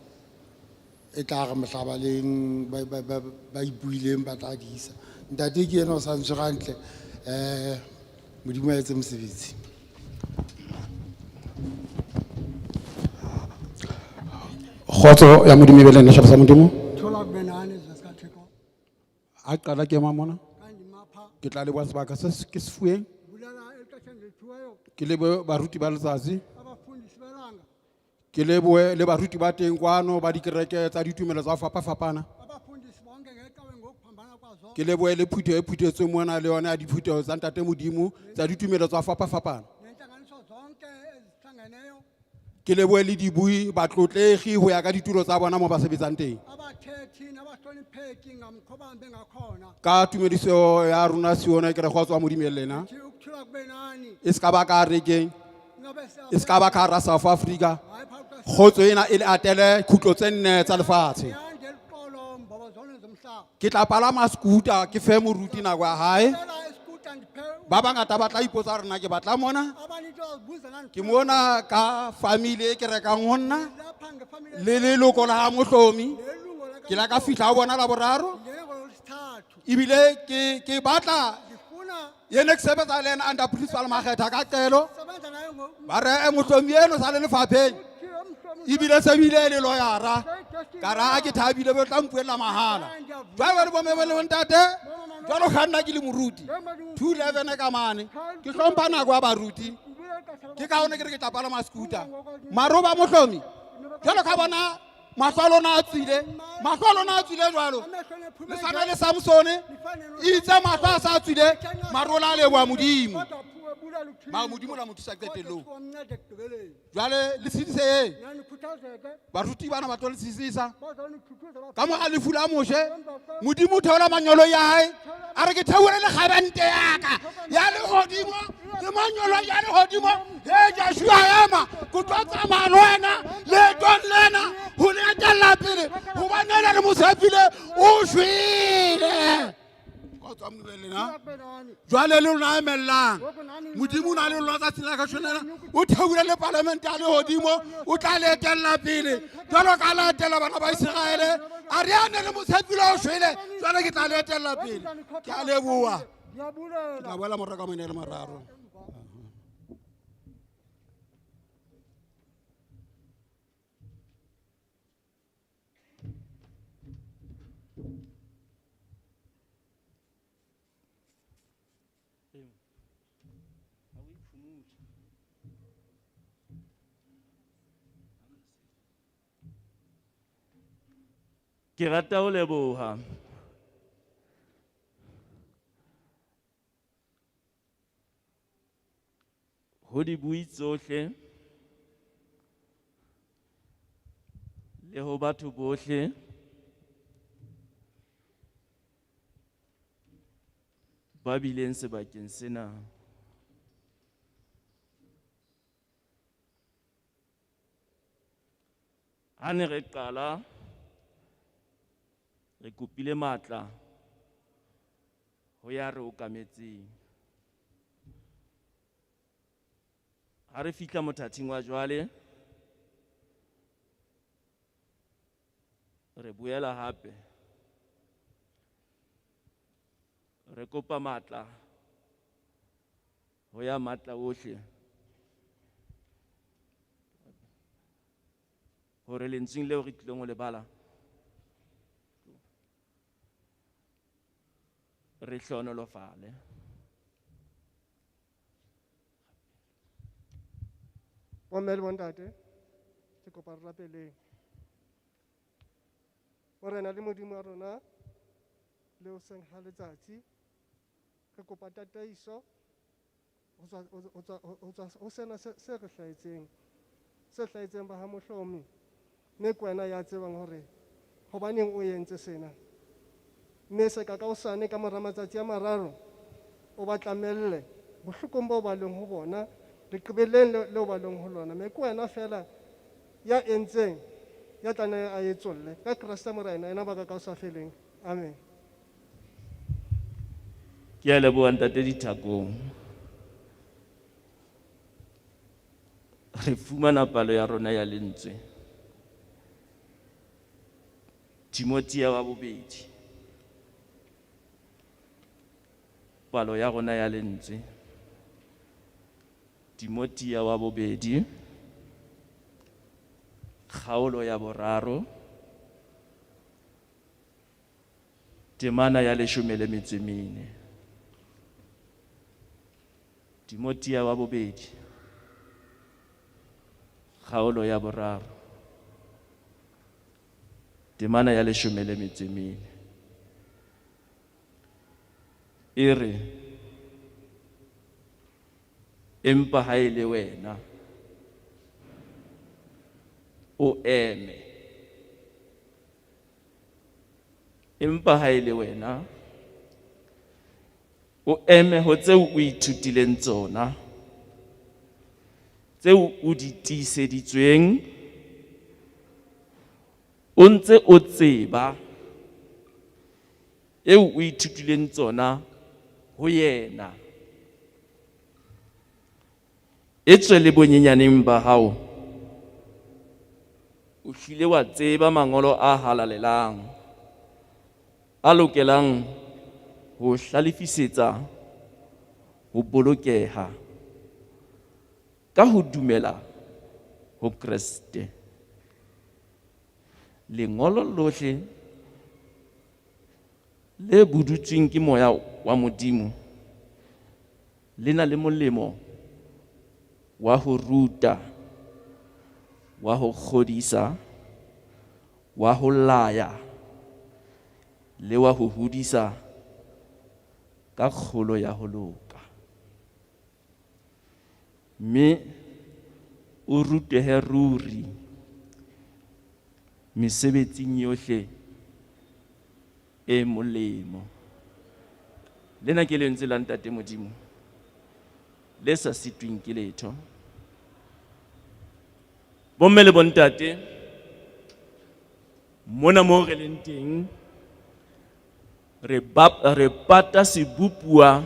e tla re mohla ba leng ba ipuileng ba tla di isa. Ntate ke yena o sa ntshwere hantle, Modimo a etse mosebetsi. Kgotso ya Modimo e be le nna, setjhaba sa Modimo. Thola kube nani izwi sikaThixo. Ha qala ke ema mona, Xa ndimapha ke tla leboha sebaka se ke se fuweng. bulela exesheni ndiliphiweyo Ke lebohe baruti ba letsatsi. Abafundisi belanga. Ke lebohe le baruti ba teng kwano ba dikereke tsa ditumelo tsa ho fapafapana. Abafundisi bonke ngecawe ngokuphambana kwazo. Ke lebohe le phutheho e phuthetsweng mona le yona ya diphutheho tsa Ntate Modimo tsa ditumelo tsa ho fapafapana. Nentlanganiso zonke ezihlangeneyo. Ke lebohe le dibui batlotlegi ho ya ka ditulo tsa bona mo ba sebetsang teng. Abathethi nabahlonipheki ngamkho bahambe ngakhona. Ka tumediso ya rona siona ke re kgotso wa Modimo e le lena. Thi ukuthula kube nani. E se ka ba ka rekeng, Ingabe e se ka ba ka hara South Africa. Hayi, phakathi Kgotso ena e le atele khutlo tse nne tsa lefatshe. Yande luxolo mbobo zone zomhlaba. Ke tla palama scooter ke fe moruti nako ya hae. Cela iskuta ndiphe Ba bangata ba tla ipotsa hore na ke batla mona. Abantu bazibuza nani. Ke mona ka family e ke rekang ho nna Lapha ngefamily le leloko la ha Mohlomi. Nelungu la Ke la ka fihla ho bona la boraro. Ngene ngolwesithathu. Ebile ke batla Ndifuna yene ke sebetsa le ena under principal Makgetha ka qelo. Sebenza naye ngo- Ba re, Mohlomi eno sa le lefapheng. Ebile se bile le lawyer-a. Ka ra ha ke thabile bo tla mpuella mahala. Jwale le bomme le bontate, jwalo ka nna ke le moruti. 2:11 ka mane. Ke hlompha nako ya baruti. Ke ka hona ke re ke tla palama scooter. Maroba Mohlomi. Jwalo ka bona mahlo a lona a tswile. Mahlo a lona a tswile jwalo. Le tshwana le Samsone. Itse mahlo a sa tswile, marola a leboha Modimo. Mara Modimo la mo thusa qetellong. Jwale le tshedise. Baruti bana ba tlo le tshedisa. Ka mora lefu la Moshe, Modimo o theola manyolo ya hae. A re ke theole le kgabante ya ka ya lehodimo, le manyolo ya lehodimo. He Joshua ema, ke tlo tsamaya le wena leetong lena ho le etella pele, hobane ena re mo tshepile, o shwele. Jwale le lona emellang modimo o na le lona tsatsing la kasheno o theohile le palamente a lehodimo o tla le etella pele jwalo ka la etella bana ba Iseraele a re ane le motshepile o shwele jwale ke tla le etella pele ke a leboha ke tla boela morao ka mane le mararo. Ke rata ho leboha ho dibui tsohle le ho batho bohle ba bileng sebakeng sena. Ha ne re qala re kopile matla ho ya re okametseng. Ha re fihla mothating wa jwale re boela hape re kopa matla ho ya matla ohle hore lentsweng leo re tlileng ho le bala re hlohonolofale. Bomme le bontate, ke kopa re rapeleng. Morena le Modimo wa rona le hoseng ha letsatsi re kopa tataiso ho tswa ho sena se re hlahetseng, se hlahetseng ba ha Mohlomi, mme ke wena ya tsebang hore hobaneng o entse sena. Mme se ka hosane ka mora matsatsi a mararo o ba tlamelle bohlokong bo ba leng ho bona leqebeleng leo ba leng ho lona. Mme ke wena fela ya entseng ya tla nne a etsolle ka Kreste Morena ena baka ka ho sa feleng. Amen. Ke a leboha ntate Dithakong. Re fumana palo ya rona ya lentswe Timothea wa bobedi. Palo ya rona ya lentswe Timothea wa bobedi kgaolo ya boraro temana ya 14. Timothea wa bobedi kgaolo ya boraro temana ya 14 e re empa ha e le wena o eme, empa ha e le wena o eme ho tseo o ithutileng tsona, tseo o di tiiseditsweng, o ntse o tseba eo o ithutileng tsona ho yena. Etswe le bonyenyaneng ba hao o hlile wa tseba mangolo a halalelang a lokelang ho hlalefisetsa ho bolokeha ka ho dumela ho Kreste. Lengolo lohle le budutsweng ke moya wa Modimo le na le molemo wa ho ruta, wa ho kgodisa, wa ho laya le wa ho hodisa ka kgolo ya ho loka. Mme o rutehe ruri mesebetsing yohle e molemo. Lena ke lentswe la Ntate Modimo le sa sitweng ke letho. Bomme le bontate, mona moo re leng teng Re ba re pata sebopuwa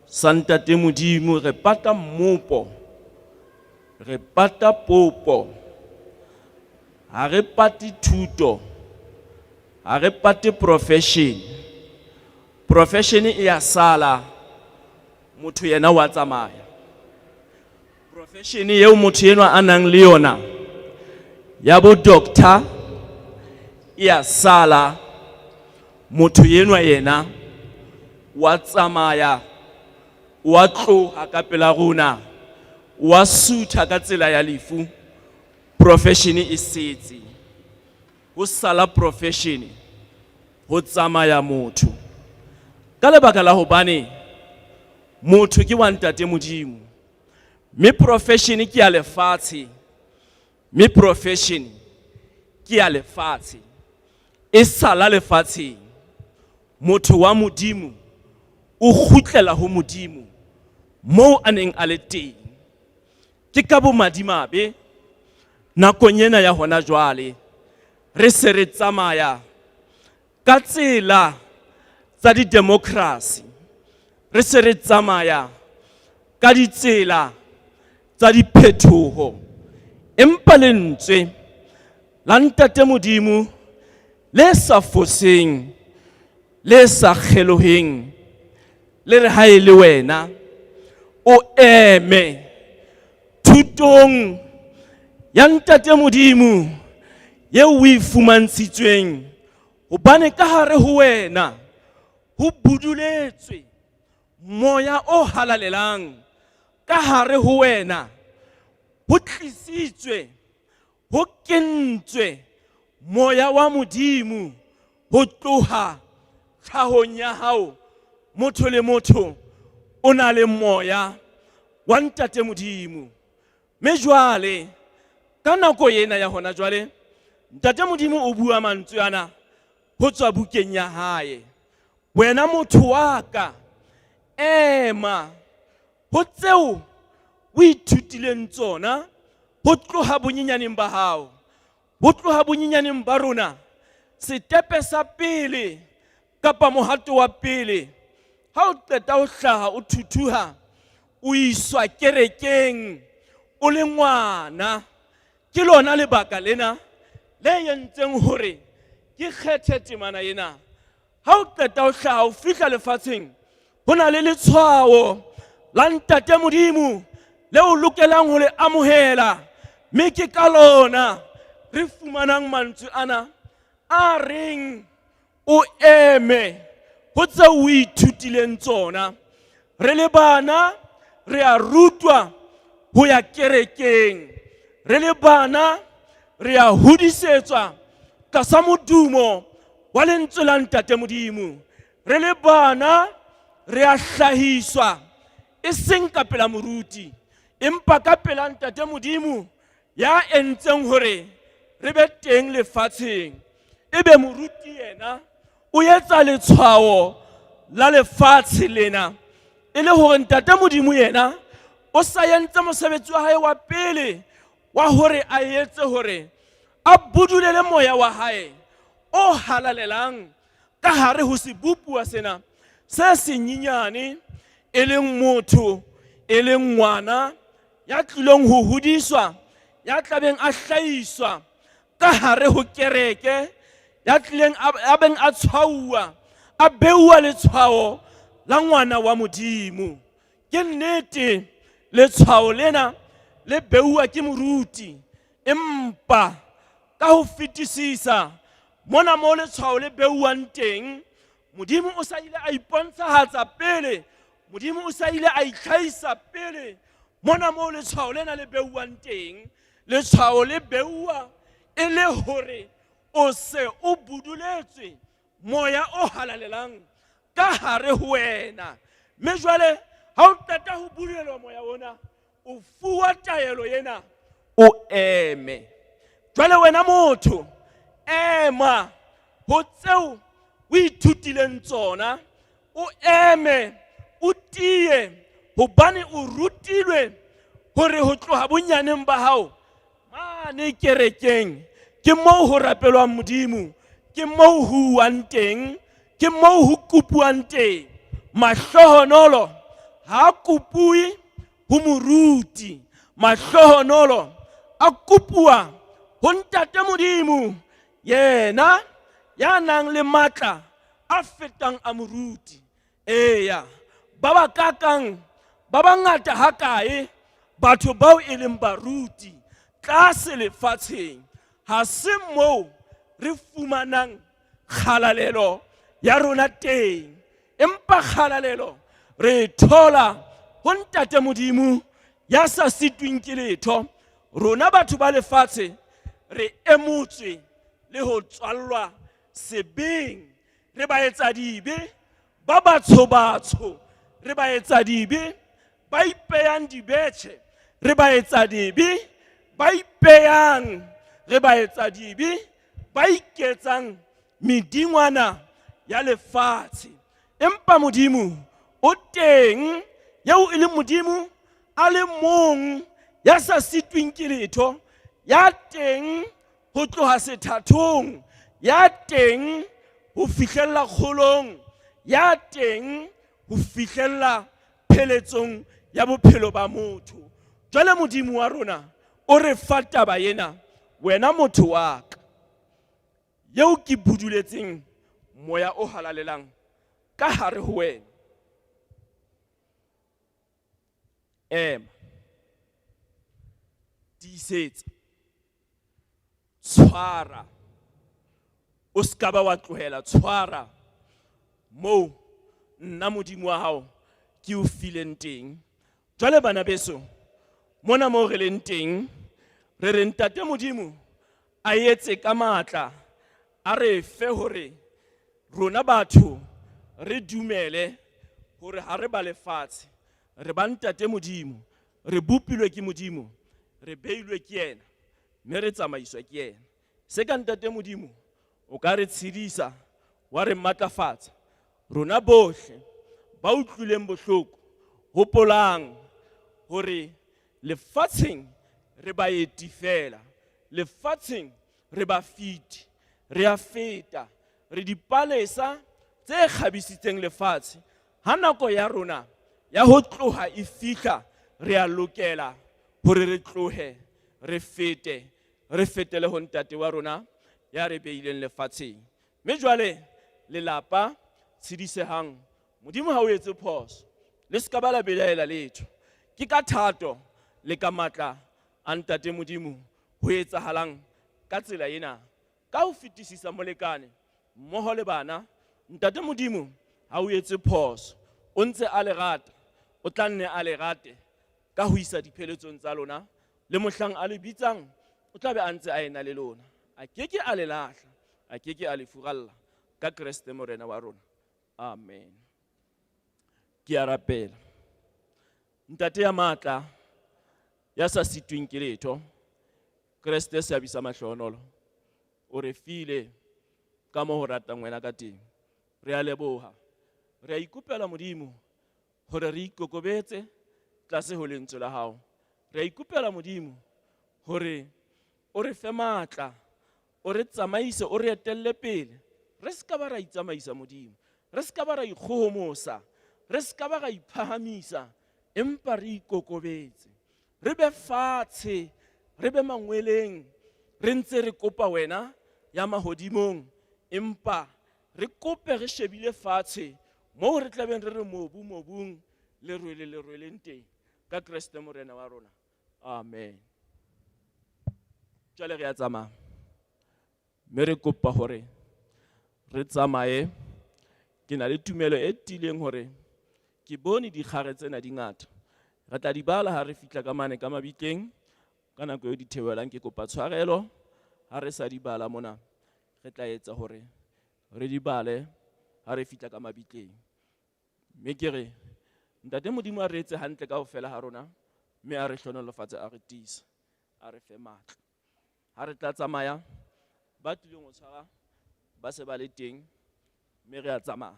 sa ntate Modimo, re pata mmopo, re pata popo. Ha re pate thuto, ha re pate profession. Profession e ya sala, motho yena wa tsamaya. Profession eo motho enwa a nang le yona ya bo doctor e ya sala, motho enwa yena wa tsamaya, wa tloha ka pela rona, wa sutha ka tsela ya lefu. Profession e setse, ho sala profession, ho tsamaya motho. Ka lebaka la hobane motho ke wa ntate Modimo, mme profession ke ya lefatshe, mme profession ke ya lefatshe, e sala lefatsheng. Motho wa Modimo o kgutlela ho Modimo moo a neng a le teng. Ke ka bomadimabe nakong ena ya hona jwale re se re tsamaya ka tsela tsa di-democracy, re se re tsamaya ka ditsela tsa diphetoho, empa lentswe la ntate Modimo le sa foseng, le sa kgeloheng, le re ha e le wena o eme thutong ya ntate Modimo eo o e fumantshitsweng, hobane ka hare ho wena ho buduletswe moya o halalelang, ka hare ho wena ho tlisitswe, ho kentswe moya wa Modimo ho tloha tlhahong ya hao. Motho le motho o na le moya wa ntate Modimo. Mme jwale ka nako ena ya hona jwale ntate Modimo o bua mantswe ana ho tswa bukeng ya hae. Wena motho wa ka, ema ho tseo o ithutileng tsona ho tloha bonyenyaneng ba hao, ho tloha bonyenyaneng ba rona. Setepe sa pele kapa mohato wa pele, ha o qeta ho hlaha o thuthuha, o iswa kerekeng o le ngwana. Ke lona lebaka lena le entseng hore ke kgethe temana ena. Ha o qeta ho hlaha o fihla lefatsheng, ho na le letshwao la ntate Modimo le o lokelang ho le amohela, mme ke ka lona re fumanang mantswe ana a reng o eme ho tseo o ithutileng tsona. Re le bana re a rutwa ho ya kerekeng, re le bana re a hodisetswa tlasa modumo wa lentswe la ntate Modimo. Re le bana re a hlahiswa e seng ka pela moruti, empa ka pela ntate Modimo ya entseng hore re be teng lefatsheng. Ebe moruti yena o etsa letshwao la lefatshe lena, e le hore ntate Modimo yena o sa entse mosebetsi wa hae wa pele wa hore a etse hore a budulele moya wa hae o halalelang ka hare ho sebopuwa sena se senyenyane, e leng motho, e leng ngwana ya tlilong ho hodiswa, ya tlabeng a hlahiswa ka hare ho kereke, ya tlileng a beng a tshwauwa, a beuwa letshwao la ngwana wa Modimo. Ke nnete letshwao lena le beuwa ke moruti, empa ka ho fetisisa mona mo letshwao le beuwang teng, Modimo o sa ile a ipontshahatsa pele, Modimo o sa ile a itlhahisa pele mona mo letshwao lena le beuwang teng. Letshwao le beuwa e le hore o se o buduletswe moya o halalelang ka hare ho wena. Mme jwale ha o qeta ho budulelwa moya ona, o fuwa taelo ena, o eme. Jwale wena motho, ema ho tseo o ithutileng tsona, o eme o tiye, hobane o rutilwe hore ho tloha bonyaneng ba hao mane kerekeng ke moo ho rapelwang Modimo, ke moo ho uwang teng, Ke moo ho kopuwang teng. Mahlohonolo ha a kopuwe ho moruti. Mahlohonolo a kopuwa ho Ntate Modimo, yena ya nang le matla a fetang a moruti. Eya, ba ba kakang ba bangata hakae batho bao e leng baruti tlase lefatsheng, ha se moo re fumanang kgalalelo ya rona teng, empa kgalalelo re e thola ho Ntate Modimo ya sa sitweng ke letho. Rona batho ba lefatshe re emotswe le ho tswallwa sebeng, re baetsadibe ba batsho-batsho, re baetsadibe ba ipeyang dibetjhe, re baetsadibe ba ipeyang, re baetsadibe ba iketsang medingwana ya lefatshe. Empa Modimo o teng, eo e leng Modimo a le mong ya sa sitweng ke letho, ya teng ho tloha sethathong, ya teng ho fihlella kgolong, ya teng ho fihlella pheletsong ya bophelo ba motho. Jwale Modimo wa rona o re fa taba ena, wena motho wa ka, eo ke buduletseng moya o halalelang ka hare ho wena. Ema, tiisetsa, tshwara, o se ka ba wa tlohela, tshwara moo nna Modimo wa hao ke o fileng teng. Jwale bana beso, mona moo re leng teng, re re Ntate Modimo a etse ka matla, a re fe hore rona batho re dumele hore ha re ba lefatshe, re ba Ntate Modimo, re bopilwe ke Modimo, re beilwe ke yena, mme re tsamaiswa ke yena. Se ka Ntate Modimo o ka re tshedisa, wa re matlafatsa. Rona bohle ba utlwileng bohloko, hopolang hore lefatsheng re baeti fela, lefatsheng re bafeti, re a feta, re dipalesa tse kgabisitseng lefatshe. Ha nako ya rona ya ho tloha e fihla, re a lokela hore re tlohe, re fete, re fetele ho Ntate wa rona ya re beileng lefatsheng. Mme jwale lelapa tshedisehang, Modimo ha o etse phoso, le se ka ba la belaela letho. Ke ka thato le ka matla a Ntate Modimo ho etsahalang ka tsela ena. Ka ho fetisisa molekane mmoho le bana, Ntate Modimo ha o etse phoso, o ntse a le rata, o tla nne a le rate ka ho isa dipheletsong tsa lona, le mohlang a le bitsang o tla be a ntse a ena le lona. A ke ke a le lahla, a ke ke a le furalla, ka Kreste Morena wa rona. Amen. Ke a rapela. Ntate ya matla, ya sa sitweng ke letho, Kreste seabi sa mahlohonolo, o re file ka mo ho ratang wena ka teng. Re a leboha. Re a ikopela Modimo hore re ikokobetse tlase ho lentswe la hao. Re a ikopela Modimo hore o re fe matla, o re tsamaise, o re etelle pele. Re se ka ba ra itsamaisa Modimo, re se ka ba ra ikgohomosa, re se ka ba ra iphahamisa, empa re ikokobetse, re be fatshe, re be mangweleng, re ntse re kopa wena ya mahodimong, empa re kope re shebile fatshe moo re tlabeng re re mobu mobung, lerwele lerweleng teng, ka Kreste Morena wa rona. Amen. Jwale re a tsamaya, mme re kopa hore re tsamaye. Ke na le tumelo e tiileng hore ke bone dikgare tsena di ngata. Re tla di bala ha re fihla ka mane ka mabitleng, ka nako eo di theohelang. Ke kopa tshwarelo ha re sa di bala mona, re tla etsa hore re di bale ha re fihla ka mabitleng. Mme ke re Ntate Modimo a re etse hantle kaofela ha rona, mme a re hlohonolofatse, a re tiise, a re fe matla. Ha re tla tsamaya, ba tlileng ho tshwara ba se ba le teng, mme re a tsamaya.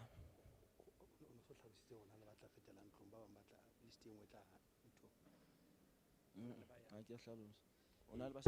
Ha ke a hlalosa. O na le ba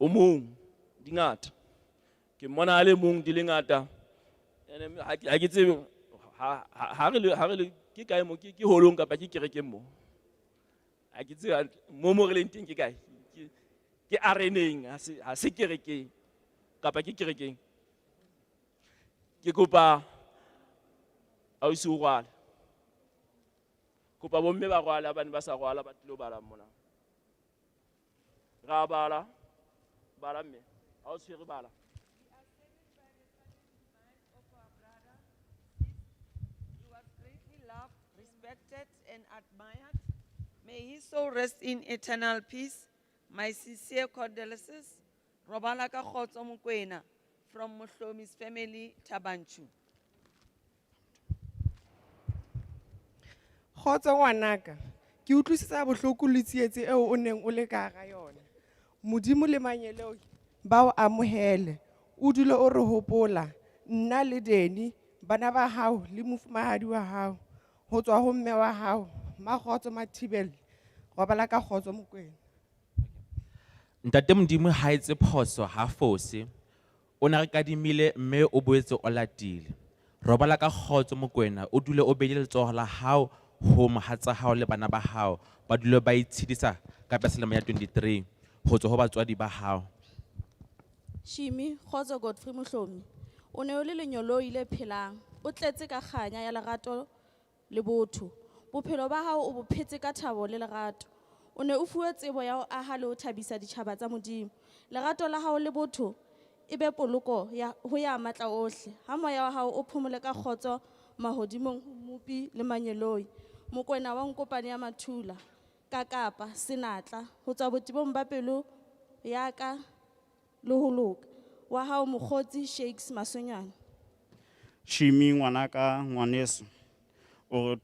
O mong, di ngata. Ke mmona a le mong di le ngata. Ene ha ke tsebe, ha re le, ha re le, ke kae mo, ke holong kapa ke kerekeng mo? Ha ke tsebe hantle, mo re leng teng ke kae? Ke areneng, ha se kerekeng kapa ke kerekeng. Ke kopa ausi o rwale. Kopa bomme ba rwale, ha bane ba sa rwala ba tlilo bala mona. Ra bala, bala mme, ha o tshwere bala. Respected and admired. May his soul rest in eternal peace. My sincere condolences. Robala ka khotso Mokoena from Mohlomi's family, Thabanchu. Kgotso ngwanaka, ke utlwisisa bohloko le tsietsi eo o neng o le ka hara yona. Modimo le manyeloi ba o amohele, o dule o re hopola, nna le Deni, bana ba hao le mofumahadi wa hao, ho tswa ho mme wa hao, Makgotso Mathibela, robala ka kgotso Mokoena. Ntate Modimo ha etse phoso ha fose, o na re kadimile mme o boetse o latile. Robala ka kgotso Mokoena, o dule o beile letsoho la hao ho mohatsa hao le bana ba hao, ba dule ba itshedisa ka Pesalema ya 23 ho tswa ho batswadi ba hao. Shimi, kgotso Godfrey Mohlomi, o ne o le lenyoloi le phelang, o tletse ka kganya ya lerato le botho. Bophelo ba hao o bo phetse ka thabo le lerato. O ne o fuwe tsebo ya ho aha le ho thabisa ditjhaba tsa Modimo. Lerato la hao le botho e be poloko ya ho ya matla ohle. Ha moya wa hao o phomole ka kgotso mahodimong ho Mmopi le manyeloi. Mokoena wa Nkopane ya Mathula, ka Kapa, senatla, ho tswa botebong ba pelo ya ka le ho loka. Wa hao mokgotsi Shakes Masonyana. Shimi ngwanaka ngwaneso, o re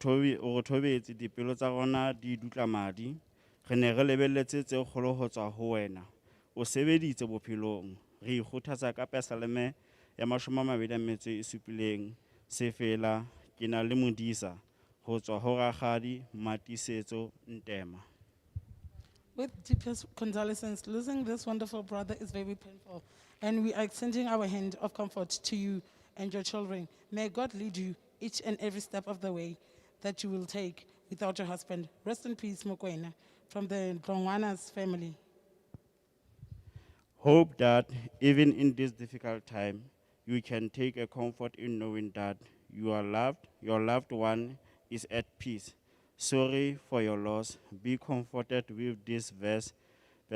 thobetse dipelo tsa rona di dutla madi. Re ne re lebelletse tse kgolo ho tswa ho wena. O sebeditse bophelong. Re ikgothatsa ka Pesaleme ya 27, Sefela ke na le modisa ho tswa ho rakgadi Matisetso Ntema. With deepest condolences, losing this wonderful brother is very painful, and we are extending our hand of comfort to you and your children. May God lead you each and every step of the way that you will take without your husband. Rest in peace, Mokoena, from the Dlongwanas family. Hope that even in this difficult time, you can take a comfort in knowing that you are loved, your loved one is at peace. Sorry for your loss. Be comforted with this verse,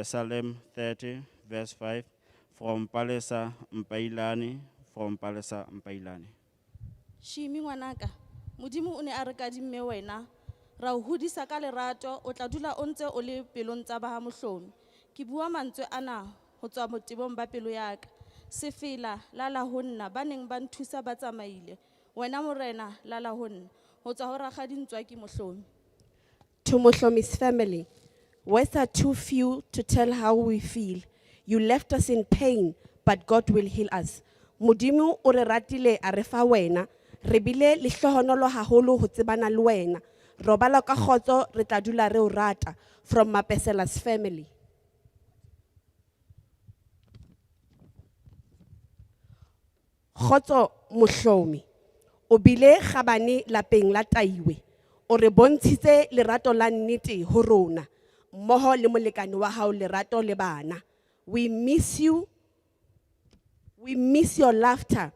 Psalm 30, verse 5, from Palesa Mpailane, from Palesa Mpailane. Shimi ngwanaka, Modimo o ne a re kadimme wena, ra o hodisa ka lerato, o tla dula o ntse o le pelong tsa ba ha Mohlomi. Ke bua mantswe ana ho tswa botebong ba pelo ya ka. Sefela lala ho nna, ba neng ba nthusa ba tsamaile. Wena morena lala ho nna. Ho tswa ho rakgadi Ntswaki Mohlomi. To Mohlomi's family, words are too few to tell how we feel. You left us in pain, but God will heal us. Modimo o re ratile a re fa wena. Re bile lehlohonolo haholo ho tsebana le wena. Robala ka kgotso, re tla dula re o rata. From Mapesela's family. Kgotso Mohlomi, o bile kgabane lapeng la Taiwe. O re bontshitse lerato la nnete ho rona, mmoho le molekane wa hao Lerato le bana. We miss you. We miss your laughter,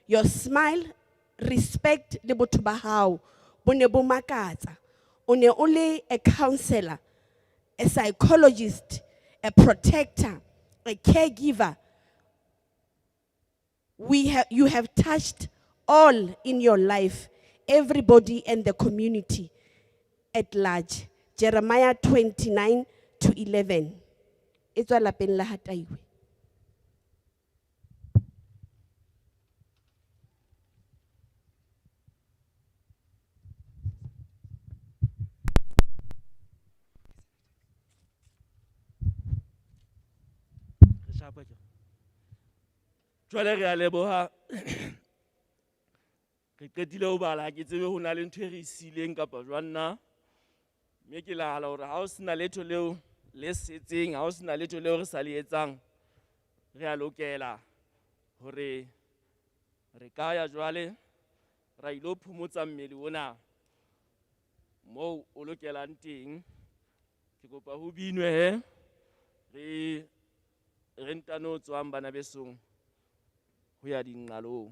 your smile, respect le botho ba hao. Bo ne bo makatsa. O ne o le a counselor, a psychologist, a protector, a caregiver. You have touched all in your life, everybody and the community at large. Jeremiah 29 to 11. E tswa lapeng la ha Taiwe. Jwale re a leboha. Re qetile ho bala, ha ke tsebe ho na le ntho e re siileng kapa jwang na. Mme ke nahana hore ha ho sena letho leo le setseng, ha ho sena letho leo re sa le etsang, Re a lokela hore re ka ya jwale ra ilo phomotsa mmele ona moo o lokelang teng. Ke kopa ho binwe he, re ntano tswang bana besong ho ya dinqalong.